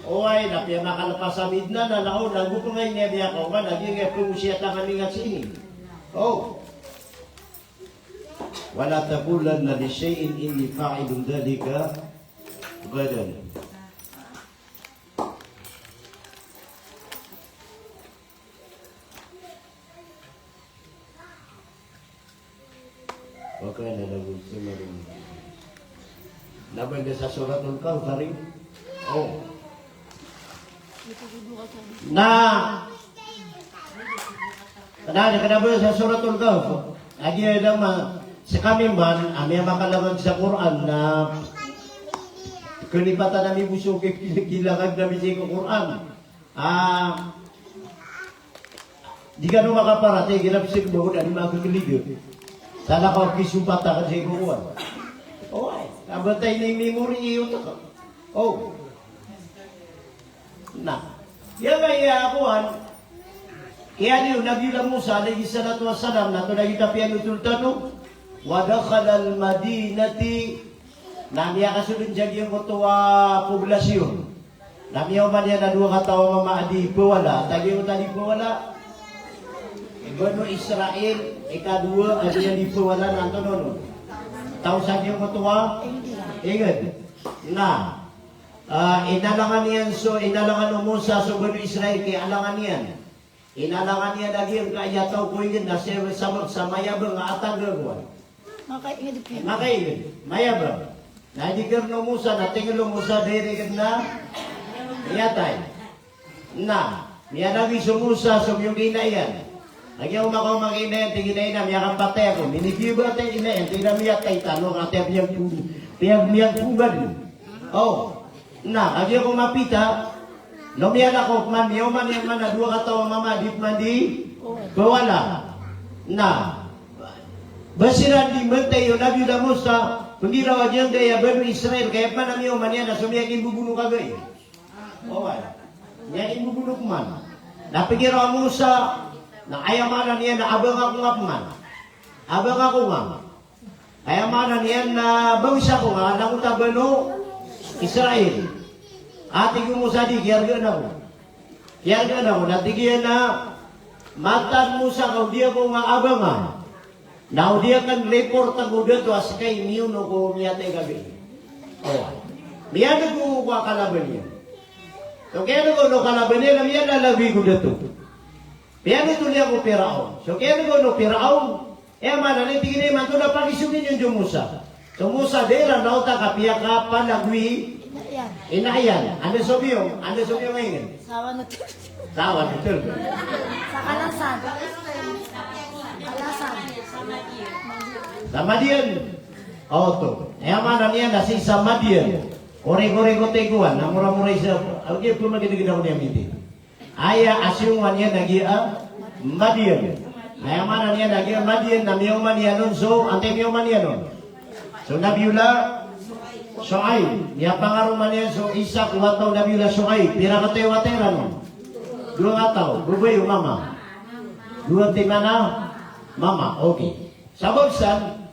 Oway, na piyamakalpas a midna na, na o, na gopngan iyan a miyakaoma, na giyangkaya pngosiyatan a mingat sii. Oh. "Wa la taqulanna li shay'in inni fa'ilun dhalika ghadan." Wa kana lahu thamarun. Na ba dn sa Suratul Kahf, ari? Oh. Na, na, na, na ba sa Suratul Kahf? Lagid a da ma, skami man a miyamakalangag sa Qur'an na kalipatan ami bo so ki-, ki-, kilangag ami sii ko Qur'an. Ah, di kano makaparatiyaya, igira pzakn bo ko da di makakligay. Sa lakaw a kisompatan ka sii ko kowan. Oway, a ba ta ini memory i otak. Oh. Na. Aya ba aya kowan. Aya di o Nabiyullah Musa alayhis salatu wassalam, na tonaa giyoto a piyanotol tano. Wa dakhalal madinata. Na miyakasold iyan sa giyangkoto a poblasyon. Na miyaoma niyan a dowa kataw a mama a di pawala. Antaa giyoto a di pawala? Banu Israil, ikadowa a di pawala na antonaa on? Taw sa giyangkoto a ingd. Na, ah, inalangan iyan so, inalangan o Musa so Banu Israil, kiyalangan iyan. Inalangan iyan a giyangkaya taw ko ingd na sabap sa mayabang a atag a kowan. Makaingd. Makaingd, mayabang. Na di karna o Musa, na tngl o Musa, direct na miyatay. Na miyalagid so Musa so miyong ina iyan. Lagid a makaoma ki ina iyan, tig iyan a, "Ina, miyakapatay ako." Minigiyobatay ina iyan, tig iyan a, "Miyatay tano, ka tiya piyagpung-, piyag-, miyagpunggan." Oh. Na kagiya ko mapita, na miyalakaw pman, miyaoma niyan man a dowa kataw a mama a di pman di pawala. Na ba siran di matay o Nabiyullah Musa, pnggiraw a giyangkaya Banu Israil, kaya pman a miyaoma niyan a so miyakimbobono kagai. Oway. Miyakimbobono pman. Na pnggiraw a Musa, na aya maana niyan na abang ako nga pman. Abang ako nga. Aya maana niyan na bangsa ko nga, langon a Banu Israil. A tig o Musa, di, kiyargaan ako. Kiyargaan ako, na tig iyan a, mataan mo sa ka o di ako nga abanga. Na o di akn report ko dato a ska i miyono ko miyatay kagai. O. Miyaneg o kalaban iyan. So kiyaneg o kalaban iyan, na miyalalabi ko dato. Piyanotol iyan ko Piraon. So kiyaneg o Piraon, aya maana niyan, tig iyan a imanto na pakisogi niyo so Musa. So Musa, da iran raota ka piyakapalagoy i ina iyan. Anda so miyong, anda so miyong a ingd? Sa Wan o Tur. Sa Wan o Tur. Sa Kalasan. Kalasan. Sa Madian. Oto. Aya maana niyan na sii sa Madian. Korek-korek o tiguan, na mora-mora isa. Ago giya pman gidagdag ako niyan miti. Aya a siyongowan iyan a giya Madian. Aya maana niyan a giya Madian na miyaoma niyan on so, antai miyaoma niyan on? So Nabiyullah Shu'aib. Miyapangaroma niyan so isa ko wata o Nabiyullah Shu'aib. Pira kataw a wata iran on? Dowa kataw. Babay o mama? Dowa timan a mama. Okay. Sabap san,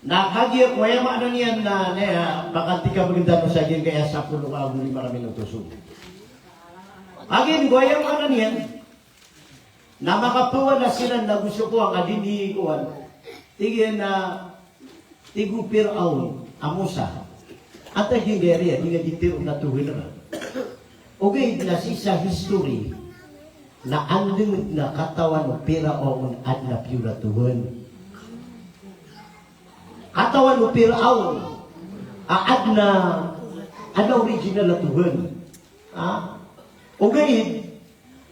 na kagiya ko aya maana niyan na, na aya, baka tig ka bgn tano sa giyangkaya sapolo ka ago lima ka minuto so. Kagiya ko aya maana niyan na makapawala siran na go so kowan ka di niyan kowan. Tig iyan a, tig o Piraon a Musa, antaa giyangkaya riya, di nga di tiro na tohan ka. Ogaid na sii sa history na andang dn a katawan o Piraon a adn a pure a tohan. Katawan o Piraon a adn a, adn a original a tohan. Ha? Ogaid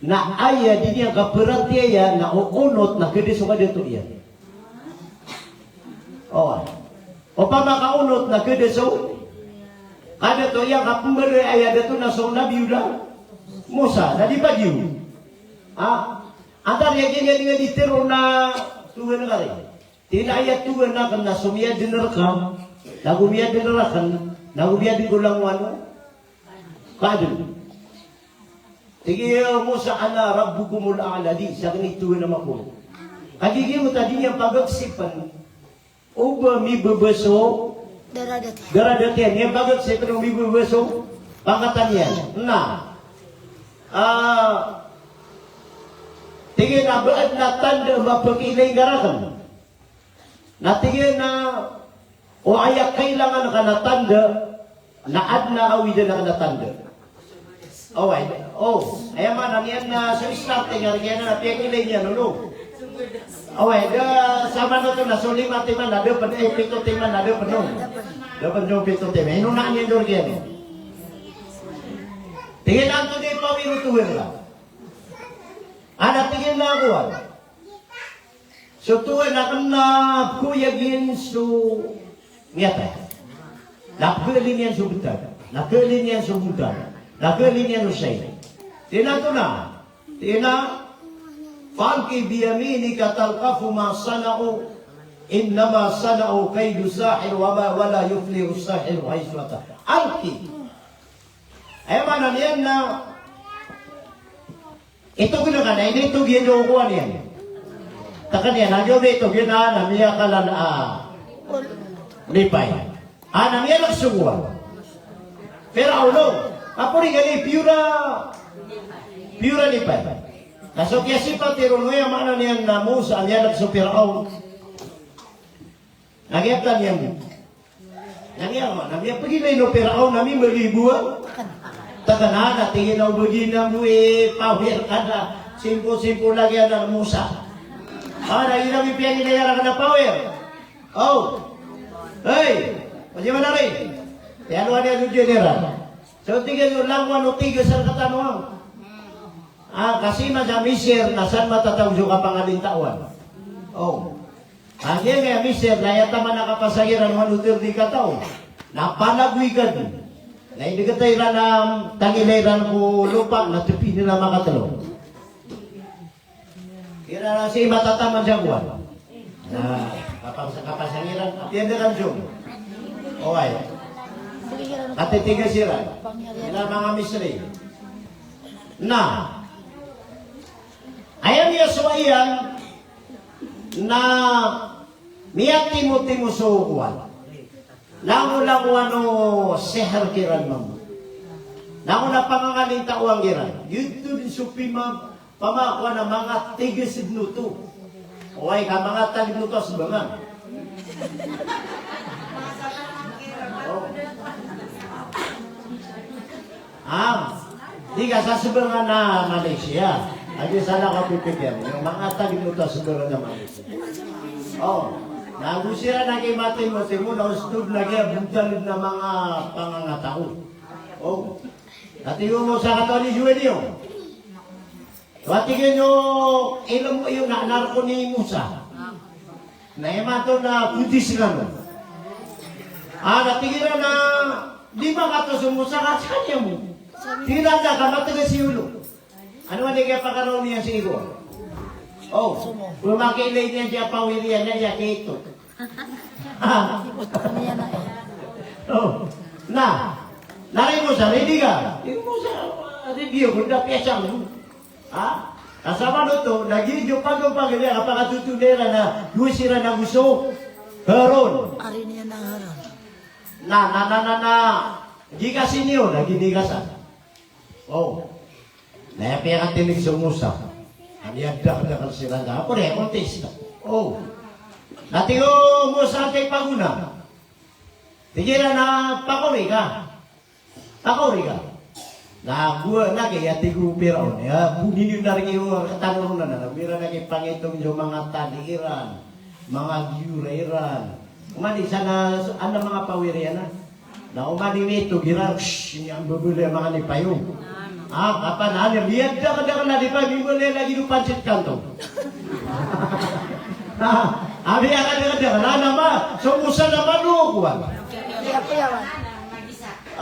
na aya di niyan kaparatiyaya na o onot na kda so kadato iyan. Oway. Opama ka onot na kda so kadato iyan, ka pmbaloy a aya dato na so Nabiyullah Musa, na di pagiyo. Ha? Antaa riya giyangkaya di nga di tiro na tohan ka ri. Tig iyan a aya tohan akn na so miyadn rka, nago miyadn rakn, nago miyadn ko langowan o kaadn. Tig iyan o Musa, "Ana rabbukumul a'la," di, sakn i tohan a mako. Kagiya giyoto a di niyan pagagsipn o ba mibaba so daradat iyan. Daradat iyan, niyan pagagsipn o mibaba so pangkatan iyan. Na, ah, tig iyan a ba adn a tanda a mapakiilay ngka rakn. Na tig iyan a, o aya kailangan ka na tanda, na adn a awidan akn a tanda. Oway, o, aya maana niyan na so start iyan, tig iyan a piyakiilay niyan on. Oway, da samanoto na so lima timan na da pn, eh, pito timan na da pn on. Da pn on pito timan. Inonaan iyan on, tig iyan. Tig iyan a antonaa i pawir o tohan ka? Ana tig iyan a kowan. So tohan akn na pkhoyag iyan so miyatay. Na pkhailin iyan so btad. Na khailin iyan so btad. Na khailin iyan so shayi. Tig iyan a antonaa? Tig iyan a, "Fa alqi bi yaminika talqaf ma sana'u, innama sana'u kaydu sahir wa ma, wa la yuflihu sahiru haythu ata." Alqi. Aya maana niyan na itog iyan ka na, initog iyan o kowan iyan. Takan iyan, na giyoto itog iyan a, na miyakalan a lipay. A, na miyalks so kowan. Piraon o, apo ri gani, pure a, pure a lipay. Na so kiyasipati ron, aya maana niyan na Musa, miyalks so Piraon. Na giyangkaya niyan. Na giya, na miyapagilay o Piraon a mimbagi bo a takan a, na tig iyan a o bagi na bo i power ka na simpo-simpo lagid anan o Musa. A, na ina mipiyagilay a rakn a power. O. Hey. Pajamanan ri. Tiyalowan iyan o general. So tig iyan o langowan o tiga sa rktano a. A, kasi man sa Misir na san matatago so kapangalintawan. O. Kagiya miyamiser na aya taman a kapasangiran o manoter di kataw na panagoy ka di. Na inigata iran a tangila iran ko lopa na tepi iran a makatelo. Iran a si matataman sa kowan. Na kapas-, kapasangiran, apiya iran so. Oway. Katitiga siran. Iran manga Misri. Na aya miyasowa iyan na miyatimotimo so kowan. Langolangowan o sihr kiran mambo. Langon a pangangalintawan kiran. Giyoto den so pima-, pamakowan a manga tigas den oto. Oway ka manga tag den oto a sebangan. O. A, di ka sa sebangan a Malaysia. Agi sa na ka pipikir. Yung manga tag den oto a sebangan a Malaysia. O. Na ago siran a kimatimotimo na ostod na kiyabontal den a manga pangangataw. O. Ati yo mo sa katawan i Juan iyo. Wa tig iyan o ilmo iyo na anak ko ni Musa. Na imanto na kudis ngano. A, na tig iran a di makato so Musa ka sa kaniya mo. Tig iran a ka mategas i olo. Ano man i kiyapakaraw niyan sii ko? O, pemakiilay niyan si Apaw Irian na iya kito. O. Na, na ri Musa, ready ka? Ri Musa, ready ako, da piyasang. Ha? Ka sabap oto, lagid iyo pagopag iyan, kapakatotol iran na dowa siran ago so Harun. Ari niyan a Harun. Na, na, na, na, na. Gikasan iyo, lagid gikasan. O. Na aya piyakatindg so Musa. Aya dakdakl siran da. Apo di, kontesta. O. Na tig o Musa antaa i pagona. Tig iran a pakaori ka. Pakaori ka. Na go, na giya tig o Piraon, aya bo niyo na rk iyo rktano ron anan, na go iran na kipangitong so manga tani iran, manga giyora iran. Oman i isa na, so, ana manga pawiri ana. Na oman i mitog iran, shh, ini a mbabaloy a manga nipay o. A, kapan ana, miyadakdakl a nipay, mimbaloy lagid o pansit kanto. A, a miyakadakdakl, na, na ma, so Musa na mano kowan. Iya, iya, wan.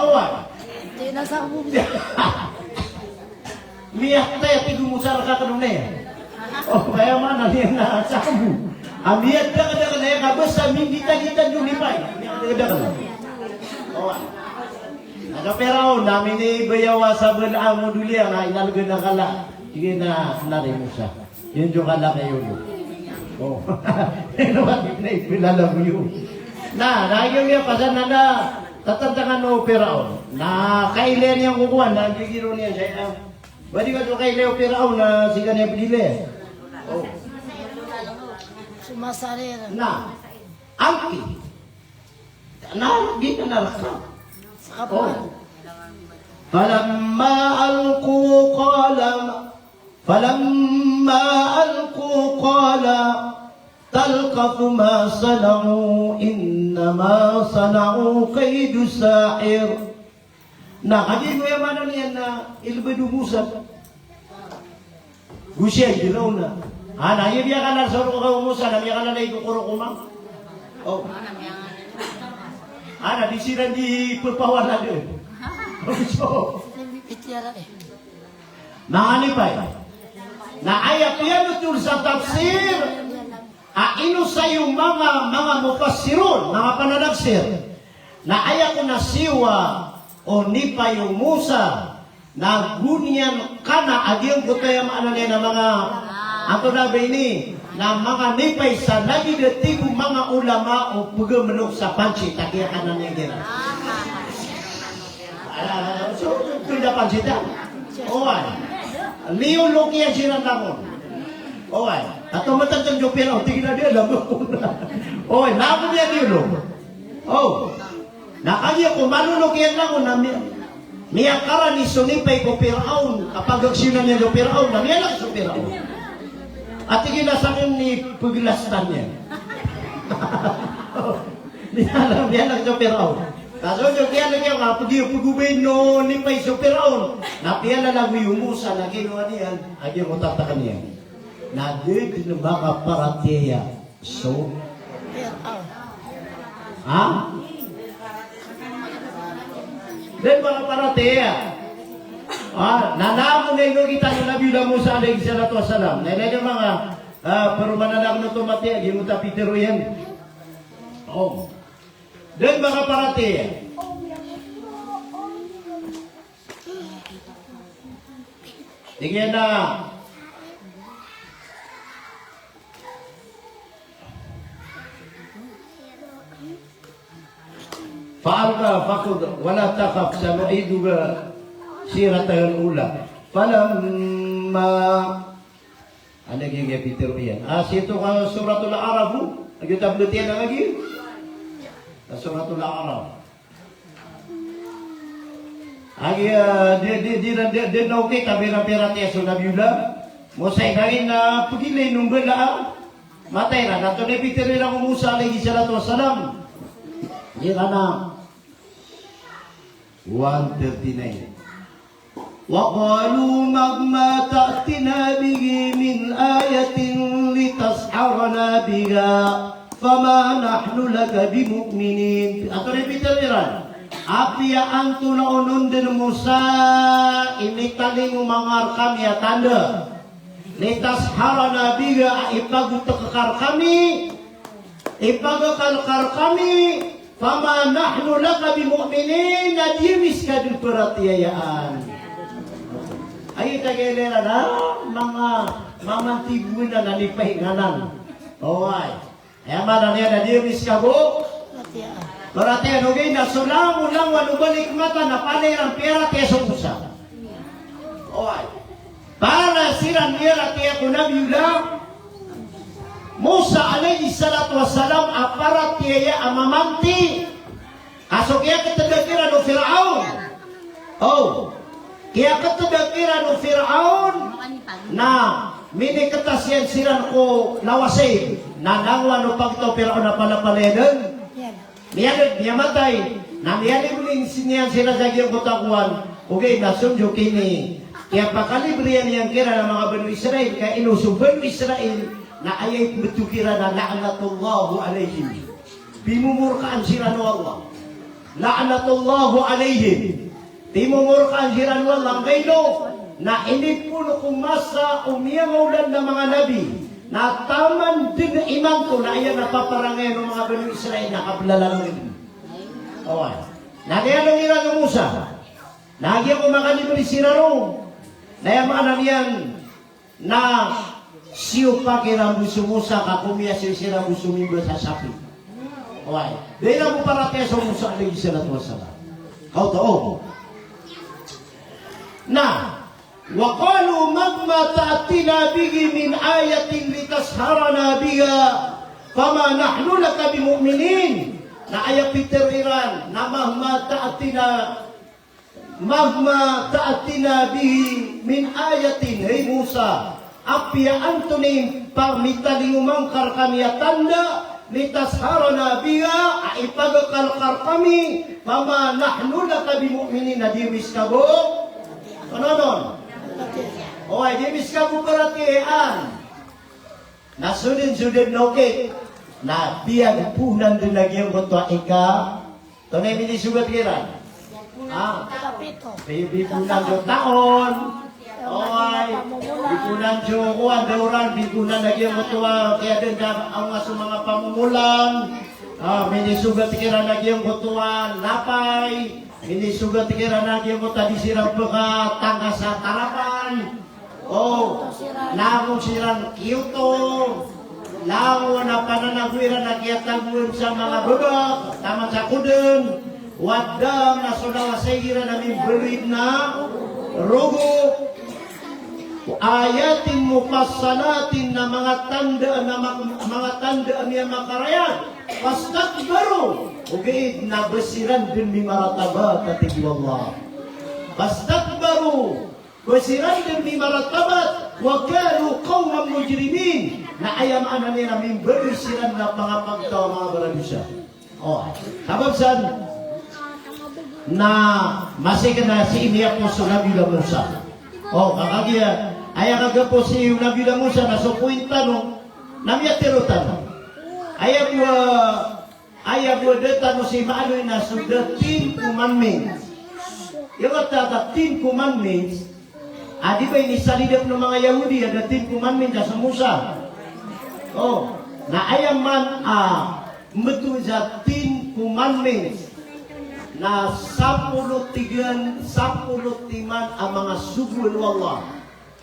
Awa. Di na sa mo. Miyatay a tig o Musa rka kano na iyan. O, kaya maana niyan na sa mo. A miyadakdakl na iyan ka bes a minggitagita so nipay. Miyadakdakl. Awa. Na so Piraon na minibayaw a sabala a modol iyan na inalgan a kala. Tig iyan a, na ri Musa. Iyan so kala kayo. O. Ino ba tig na ipilalago iyo. Na, na iyo iya pasan na na tatantangan o Piraon. Na kailay niyan ko kowan, na gigiro niyan saya. Ba di ka so kailay o Piraon na sii ka niyan pagilay. O. Sumasarir. Na. Angki. Na, di ka na rk. Sa kapan? O. Falamma alqu qala Falamma alqu qala talqafu ma sana'u innama sana'u kaydu sahir. Na, kagiya aya maana niyan na ilbd o Musa. Go siya i Firaon na. A, na, aya miyakalala so rk o Musa, na miyakalala i ko rk o ma. O. A, na, di siran di pphawala dn. So. Manga nipay. Na aya piyanotol sa tafsir a inosay o manga, manga mufassirun, manga pananafsir. Na aya kon a siyowa o nipay o Musa, na go niyan kana a giyangkoto aya maana niyan na manga, antonaa ba ini, na manga nipay sa lagid a tig o manga ulama o pgamlok sa pansit a kiyakanan iyan kiran. A, so, tonda pansit a. Oway. Liyolok iyan siran langon. Oway. Kato matagtag so Piraon, tig iyan a di alam. Oway, langon iyan liyolok. O. Na kagiya ko malolok iyan langon na mi-, miyakarani so nipay ko Piraon, a pagagsiyonan iyan so Piraon, na miyalak so Piraon. A tig iyan a sakn i pglastan iyan. Miyalak, miyalak so Piraon. Ka so, so kiyalk iyan a pd iyo pgobay o nipay so Piraon. Na piyalalagoy o Musa na kinowa niyan a giyangkoto a takn iyan. Na di dn makaparatiyaya so Piraon. Ha? Di dn makaparatiyaya. A, na langon a ino kitan o Nabiyullah Musa alayhis salatu wassalam. Na ilay dn manga, a, paroman a langon oto matiya, giyangkoto a pitharo iyan. O. Di dn makaparatiyaya. Tig iyan a, "Fa alqa fakhudh wa la takhaf sanu'iduka siratakal ula." Falamma Anda giya pitharo iyan. A, sii oto ka Suratul A'raf, o. Agi tablet iyan a lagi. A, Suratul A'raf. Agi, a, di, di, di, di, di, di, na okit a pirapiratiyaya so Nabiyullah Musa, ina, ina, pagilay o mbala a matay iran. Antonaa i pitharo iran ko Musa alayhis salatu wassalam? Iran a one thirty-nine. Wa qalu mahma ta'tina bihi min ayatin litasharana biha fama nahnu laka bimu'minin. Antonaa i pitharo iran? Apiya antonaa onon den Musa i mitalingoma ngka rkami a tanda, litazharana biha, a ipagotk ka rkami, ipagakal ka rkami, fama nahnu laka bimu'minin, na di ami ska den paratiyayaan. Ay, tagileran a manga mamantibonan a lipahinganan. Oway. Aya maana niyan na di ami ska bo paratiyayaan. Ogaid na so langolangowan o balik mata na palaya iran piyaratiyaya so Musa. Oway. Palaya siran miyaratiyaya ko Nabiyullah Musa alayhis salatu wassalam a paratiyaya a mamanti. Ka so kiyaketeda kiran o Firaun. O. Kiyaketeda kiran o Firaun na miniktas iyan siran ko lawas iyan. Na langowan o pagtaw o Firaun a palapalaya den. Miyaded, miyamatay. Na miyalibre niyan siran sa giyangkoto a kowan. Ogaid na so ndodon ini, kiyapakalibre iyan kiran a manga Banu Israil, ka ino so Banu Israil na aya imbtowan kiran a la'natullahi alayhim. Pimomorkaan siran o Allah. La'natullahi alayhim. Pimomorkaan siran o Allah angkaino na inipon ko masa o miyangaolan a manga nabi. Na taman den imanto na aya na paparangayan o manga Banu Israil na kablalangen. Oway. Na kiyalong iran o Musa. Na giya ko makalibre siran roo. Na aya maana niyan na siyopak iran bo so Musa ka komiyasoy siran bo so mimba sa sapi. Oway. Da iran bo paratiyaya so Musa alayhis salatu wassalam. Kaoto, o. Na, wa qalu mahma ta'tina bihi min ayatin litazharana biha fama nahnu laka bimu'minin. Na aya pitharo iran, na mahma ta'tina Mahma ta'tina bihi min ayatin, hay Musa, apiya antonaa i pamitalingoma ngka rkami a tanda, litazharana biha, a ipagakal ka rkami, fama nahnu laka bimu'minin, na di ami ska bo. Ano, ano? Oway, di ami ska bo paratiyayaan. Na so den, so den, okay. Na piyagponan den a giyangkoto a ika Tonaa i minisogat kiran? Ha? Bi-, biponan so taon. Oway. Biponan so kowan, dawran, biponan lagid angkoto a kiyaden da a manga so manga pamomolan. Ah, minisogat kiran lagid angkoto a lapay. Minisogat kiran lagid angkoto a di siran pekatangga sa tarapan. O, langon siran kiyoto, langon a pananago iran a kiyatagoan sa manga bebek, taman sa koden, wadam na so lawas iran a mimberid na rogo. Ayatin mufassalatin na manga tanda, na ma-, manga tanda a miyamakarayag. Fastakbaru, ogaid na ba siran den mimaratabat, a tig o Allah. Fastakbaru, Ba siran den mimaratabat, wa kanu qawman mujrimin. Na aya maana niyan na mimbaroy siran na pangapagtaw a manga baradosa. O, sabap san na masi kena si iniyapos o Nabi Musa. O, ka kagiya, aya kagapos i Nabi Musa na so point tano, na miyatharo tano. Aya bo a Aya bo a da tano si maaloy na so da Ten Commandments. Aya kata a Ten Commandments, a di ba inisalidap o manga Yahudi a da Ten Commandments a so Musa. O, na aya man a mbetowan sa Ten Commandments na sapolo tigan, sapolo timan a manga sogoan o Allah.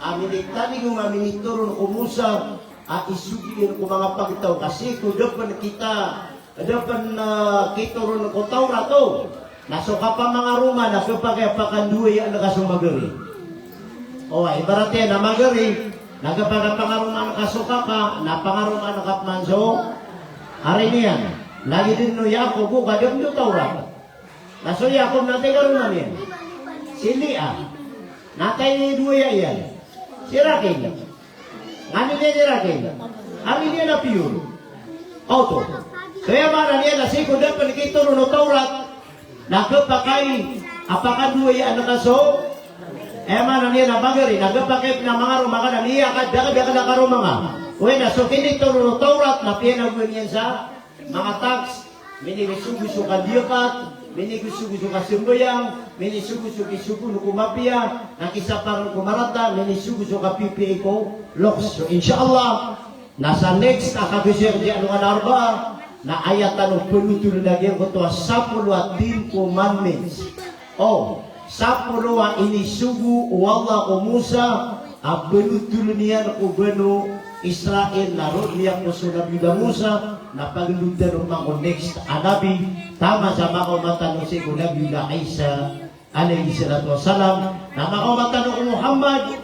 A minitalingoma, minitoron ko Musa a isogo iyan ko manga pagtaw, ka sii ko da pen kita, da pen, ah, kitoron ko Tawrat, o. Na so kapamangaroma na kepakay a pakandowayaan ka so magari. O, ibarat iyan a magari, na kepakay a pangaromaan ka so kaka, na pangaromaan ka peman so ari niyan. Lagid den o Yakob, o, ka da pen so Tawrat. Na so Yakob na antai karoma niyan? Si Leah. Na antai i dowaya iyan? Si Rakel. Nganin iyan si Rakel. Ari niyan a piyor. Oto. So aya maana niyan na sii ko da pen kitoron o Tawrat na kepakay a pakandowayaan ka so, aya maana niyan na magari, na kepakay a mangaroma ka na miya ka da, da ka da karoma nga. Oway, na so kinitoron o Tawrat na piyanagoan iyan sa manga tax, minimisogo so kandiyakat, minisogo so kasambayang, minisogo so kisogoon ko mapiya, na kisapar ko marata, minisogo so kapipiya ko loks. So, insha Allah, na sa next a kagiya sa alongan a Arbaa, na aya tano panothol a giyangkoto a sapolo a Ten Commandments. O, sapolo a inisogo o Allah ko Musa, a panothol iyan ko Banu Israil, na roo niyan ko so Nabiyullah Musa, na pagalodan o manga next a nabi, taman sa makaoma tano sii ko Nabiyullah Isa, alayhis salatu wassalam, na makaoma tano ko Muhammad,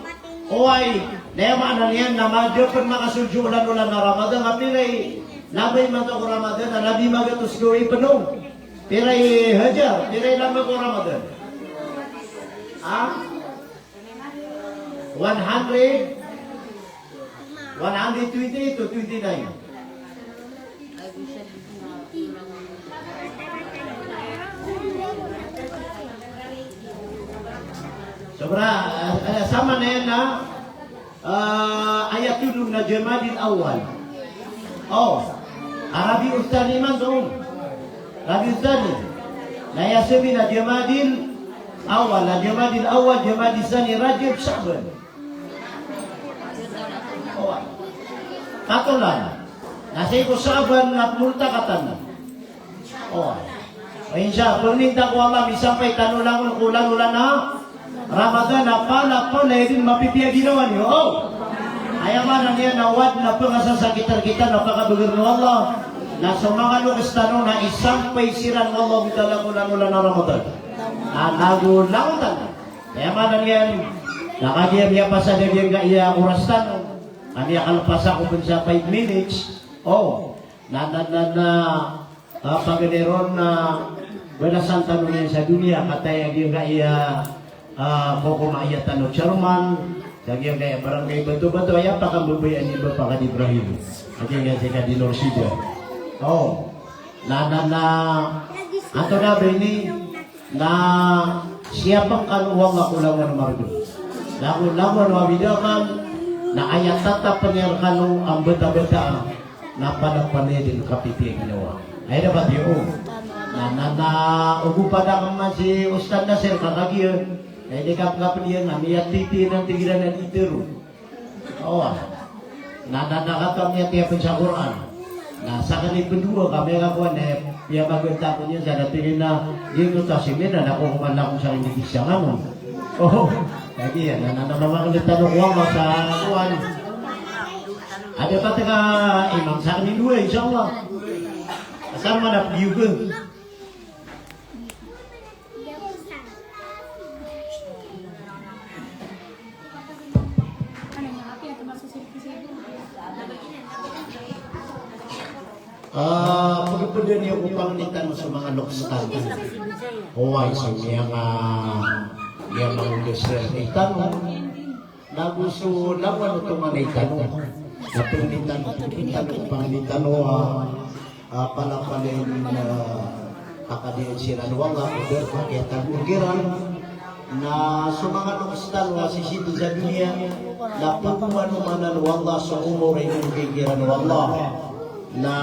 oway, na aya maana niyan na madakl a makasold so olan-olan a Ramadan, a pira i lamba imanto ko Ramadan, a lamba magatos gawii pn. Pira i hajar, pira i lamba ko Ramadan? Ha? One hundred? One hundred twenty-eight to twenty-nine? Sobra, eh, eh, sama na iyan na, eh, aya tolon na Jamadil Awwal. O, a Rabiul Thani man doon. Rabiul Thani. Na aya sabi na Jamadil Awwal, na Jamadil Awwal, Jamadil Thani, Rajab, Sha'ban. Oway. Katolan. Na sii ko Sha'ban na multakatan. Oway. Insha, pangnin ta ko Allah, misampay tano langon ko olan-olan a Ramadan, a palapalaya dn mapipiya ginawa niyo. O. Aya maana niyan na o adn a pngasasakit rkitano a pakabagr o Allah, na so manga loks tano na isampay siran o Allah ko olan-olan a Ramadan. Na nago langon tano. Aya maana niyan na kagiya miyapasad a giyangkaya oras tano, a miyakalpas ako pn sa five minutes. O, na, na, na, na, ah, paganay ron na balasan tano niyan sa doniya, kataya giyangkaya, ah, kokomaya tano chairman sa giyangkaya barangay Batobato, aya pakambabayaan i Bapak Haji Ibrahim, a giyangkaya si Kadi Norsida. O, na, na, na, antonaa ba ini? Na siyapn kano o Allah ko langon a margn. Langon, langon a bidakal, na aya tatapn iyan rkano a mbatabata, na palapalaya dn kapipiya ginawa. Aya dapat iyo. Na, na, na, ogo pd akn man si Ustadh Nasir ka kagiya, na aya di kapkapn iyan, na miyatiti nan tigiran a di tero. Oway. Na, na, na kato a miyatiyapn sa Qur'an. Na sakn i pndowa ka miyakakowa na, piyabagn ta ko niyan sa dating na, di ko ta seminar na ko koman ako sa indi kisang ano. O, lagi iyan, na, na, na, mamakn tano ko Allah sa kowan. Ada pa tga imam sakn i dowa, insha Allah. Asar man a pgiyogn. Ah, pagpda niyo ko pangni tano so manga loks tano. Oway, so miyanga, miyanga manga loks tano. Nago so langon o tonganay tano. Na pangni tano, pangni tano, pangni tano, ah, ah, palapalaya, ah, pakadiyan siran o Allah, ko darpa a kiyatago kiran. Na so manga loks tano a sisii sa doniya, na pagomanomanan o Allah so omor a inibgay kiran o Allah. Na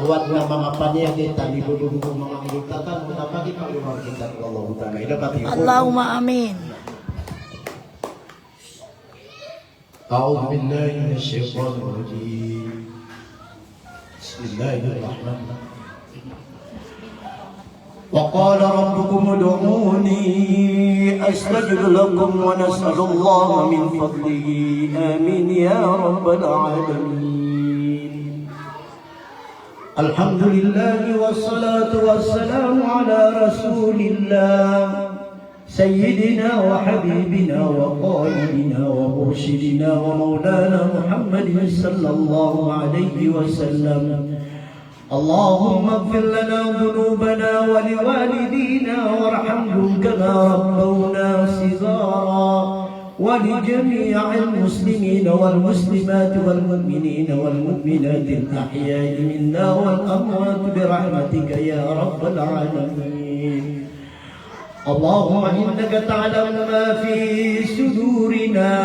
o adn a manga paniyagit a di bo bo bo manga miyotatan, na pagipagomar kitan o Allah Ta'ala. Ida pati. Allahumma amin. أعوذ بالله من الشيطان الرجيم. بسم الله الرحمن الرحيم. وقال ربكم ادعوني أستجب لكم ونسأل الله من فضله. آمين يا رب العالمين. الحمد لله والصلاة والسلام على رسول الله. سيدنا وحبيبنا وقائدنا ومرشدنا ومولانا محمد صلى الله عليه وسلم. اللهم اغفر لنا ذنوبنا ولوالدينا وارحمهم كما ربونا صغارا، ولجميع المسلمين والمسلمات والمؤمنين والمؤمنات الأحياء منا والأموات برحمتك يا رب العالمين. اللهم إنك تعلم ما في صدورنا.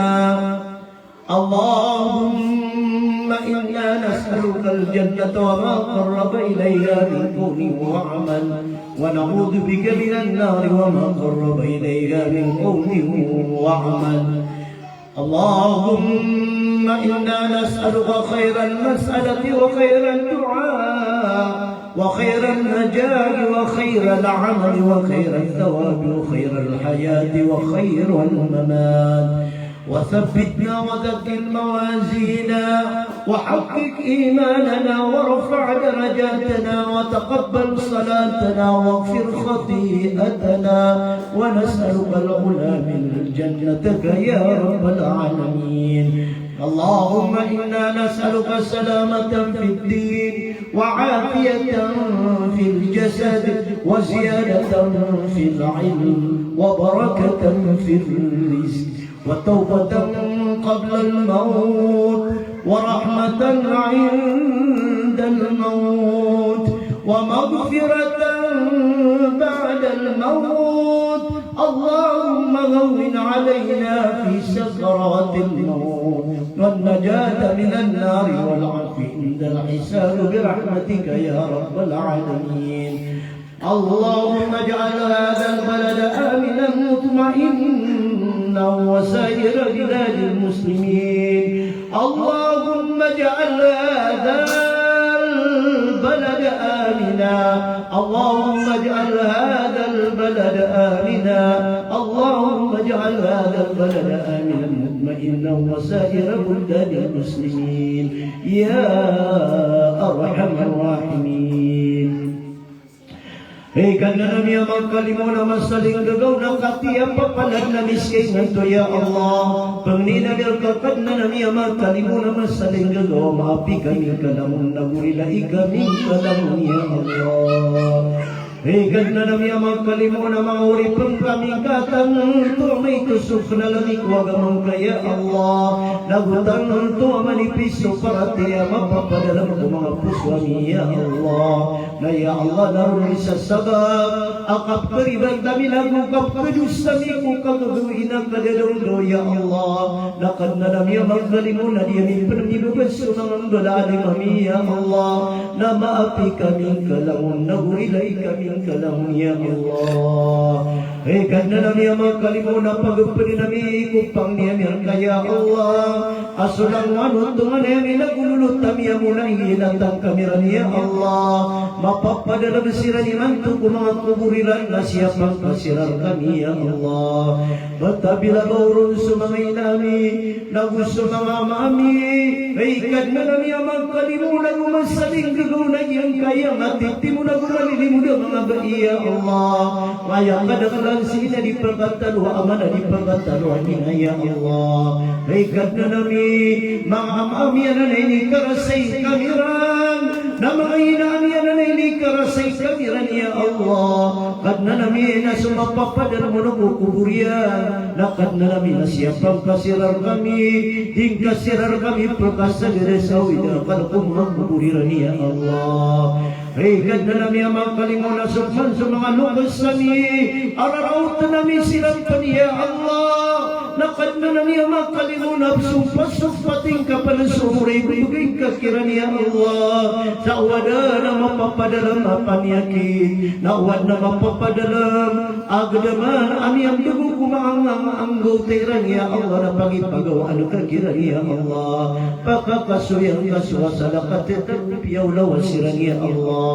اللهم إنا نسألك الجنة وما قرب إليها من قول وعمل، ونعوذ بك من النار وما قرب إليها من قول وعمل. اللهم إنا نسألك خير المسألة وخير الدعاء وخير النجاة وخير العمل وخير الثواب وخير الحياة وخير الممات. وثبتنا وثقل موازينا وحقق إيماننا وارفع درجاتنا وتقبل صلاتنا واغفر خطيئتنا ونسألك العلا من جنتك يا رب العالمين. اللهم إنا نسألك سلامة في الدين وعافية في الجسد وزيادة في العلم وبركة في الرزق وتوبة قبل الموت ورحمة عند الموت ومغفرة بعد الموت. اللهم هون علينا في سكرات الموت والنجاة من النار والعفو عند الحساب برحمتك يا رب العالمين. اللهم اجعل هذا البلد آمنا مطمئنا وسائر بلاد المسلمين. اللهم اجعل هذا البلد آمنا. اللهم اجعل هذا البلد آمنا. اللهم اجعل هذا البلد آمنا مطمئنا وسائر بلدان المسلمين يا أرحم الراحمين. Hay Kadnan ami a makalimo na masalinggagaw, na katii a papalan ami sii ko inganto ya Allah. Pangnin ami rka Kadnan ami a makalimo na masalinggagaw, maapi kami ngka langon, na gorilai kami ngka langon ya Allah. Hay Kadnan ami a makalimo na manga oripn kami ngka a tanto a maito so knal ami ko agama ngka ya Allah. Nago tanto a manipis so paratiyaya a mapapadalm ko manga poso ami ya Allah. Na ya Allah, na roo i isa sabap a kapkaribat ami nago kapkadosa ami ko kagagawii a kadadawndaw ya Allah. Na Kadnan ami a makalimo na di ami pn mibabas so manga mbala a alim ami ya Allah. Na maapi kami ngka langon, na gorilai kami ngka langon ya Allah. Hay Kadnan ami a makalimo na pagpdn ami ko pangni ami rka ya Allah. A so langowan o tonganay ami nago lolot ami a mona i inatang kami ran ya Allah, mapapadalm siran imanto ko manga kobor iran na siyapn ka siran rkami ya Allah. Bata bila ba oron so manga ina ami nago so manga ama ami. Hay Kadnan ami a makalimo nago masalinggagaw na giyangkaya matitimo nago malilimod a manga bai ya Allah. Aya kadaklan sii na di pkataloa, ama na di pkataloa, ina ya Allah. Hay Kadnan ami, manga ama ami a nanay nikarasay kami ran, na manga ina ami a nanay nikarasay kami ran ya Allah. Kadnan ami na so mapapadalm on ko kobor iyan, na Kadnan ami na siyapn ka siran rkami, di ngka siran rkami pkasagad sa awid a akal ko manga kobor iran ya Allah. Hay Kadnan ami a makalimo na so pman so manga loks ami a raraotn ami siran pn ya Allah. Na Kadnan ami a makalimo na so pasok pating ka pn so omor a ibgay ngka kiran ya Allah. Sa owadan a mapapadalm a paniyakit, na owadan a mapapadalm a gdaman a miyamdgo ko manga anggawta iran ya Allah, na pagipagawaan ka kiran ya Allah. Pakakasoyan ka so asal a katatago piya o lawas iran ya Allah.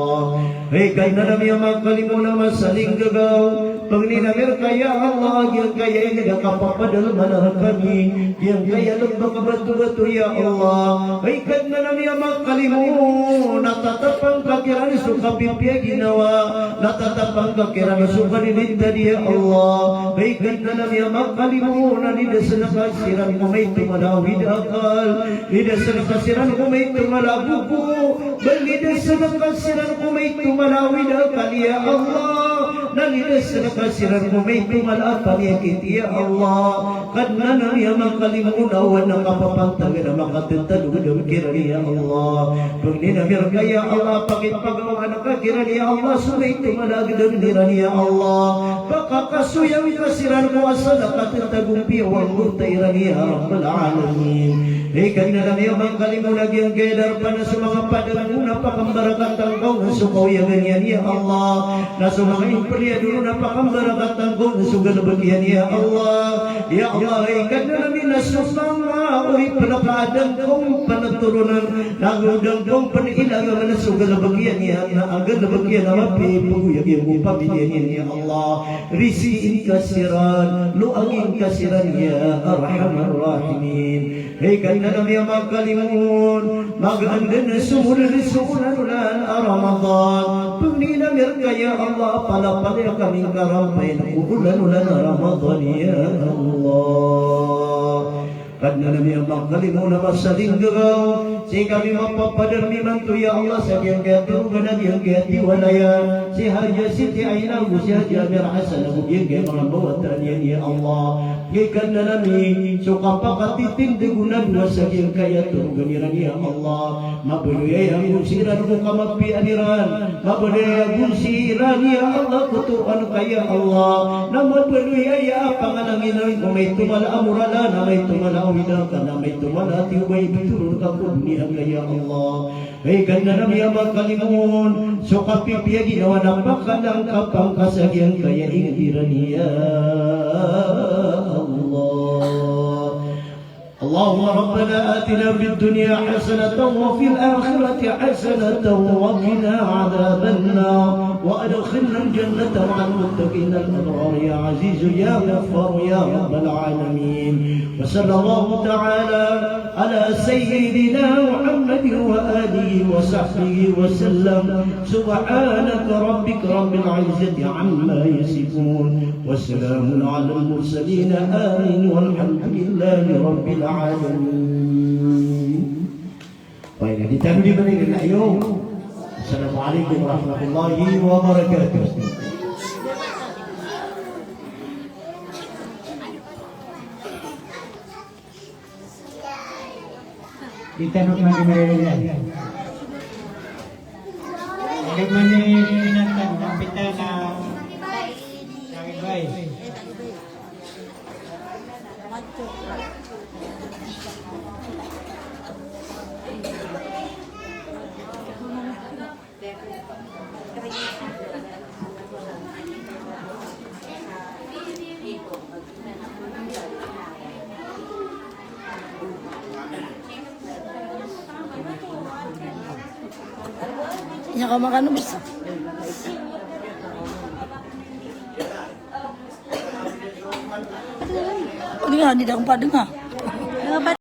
Hay Kadnan ami a makalimo na masalinggagaw, pangnin ami rka ya Allah a giyangkaya ingd a kapapadalman rkami, giyangkaya lmbak a batobato ya Allah. Hay Kadnan ami a makalimo na tatapang ka kiran so kapipiya a ginawa, na tatapang ka kiran so kalilintad ya Allah. Hay Kadnan ami a makalimo na lidasn ka siran ko maito mala a awid a akal, lidasn ka siran ko maito mala a gogo, ba lidasn ka siran ko maito mala a awid a akal ya Allah, na lidasn ka siran ko maito mala a paniyakit ya Allah. Kadnan ami a makalimo na owadan a kapapantag a makatatago kiran ya Allah. Pangnin ami rka ya Allah, pakipagawaan ka kiran ya Allah so maito mala a gdam iran ya Allah. Pakakasoyan ka siran ko asal a katatago piya o anggawta iran ya Rabbal Alamin. Hay Kadnan ami a makalimon a giyangkaya darpa na so manga padang on na pakambarakatan ka on na so kawiyagan iyan ya Allah. Na so manga imperiyado on na pakambarakatan ka on na so galebek iyan ya Allah. Ya Allah, hay Kadnan ami, na so manga oripn a kaadn ka on pn a toronan, na so dang ka on pn a ilay na so galebek iyan iyan, na a galebek iyan a mapiya i pgoyag iyan ko pamilya niyan ya Allah. Rizkii ngka siran, loagi ngka siran ya Arhamar Rahimin. Hay Kadnan ami a makalimon, magaan dn so manga rizki ko olan-olan a Ramadan. Pangnin ami rka ya Allah, palapalaya kami ngka rampay ko olan-olan a Ramadan ya Allah. Kadnan ami a makalimon a masa a linggagaw, sii kami mapapadalm imanto ya Allah sa giyangkaya torogan a giyangkaya tiwalaya, si Hajah Siti Aina ago si Hajah Amira Hasan ago giyangkaya manga mbawataan iyan ya Allah. Hay Kadnan ami, so kapakatitindg on a dowa sa giyangkaya torogan iran ya Allah. Mabaloy aya gonsi iran ko kamapiyaan iran. Mabaloy aya gonsi iran ya Allah ko toroan ka ya Allah. Na mabaloy aya a pangalang iran ko maito mala a morala, na maito mala a awida ka, na maito mala a tiyoba i bitoron ka ko doniya ka ya Allah. Hay Kadnan ami a makalimon, so kapipiya ginawa na pakalangkapan ka sa giyangkaya ingd iran ya Allah. اللهم ربنا آتنا في الدنيا حسنة وفي الآخرة حسنة وقنا عذاب النار وأدخلنا الجنة مع المتقين الأبرار يا عزيز يا غفار يا رب العالمين. وصلى الله تعالى على سيدنا محمد وآله وصحبه وسلم. سبحان ربك رب العزة عما يصفون. وسلام على المرسلين. آمين. والحمد لله رب العالمين. Baik, di tano di balik na iyo. Assalamualaikum warahmatullahi wabarakatuh. Di tano man di maririyan. Di man di pinatan, mapitan na, na ibay. Inya ka makan bes. Di nga, di da ko padenga.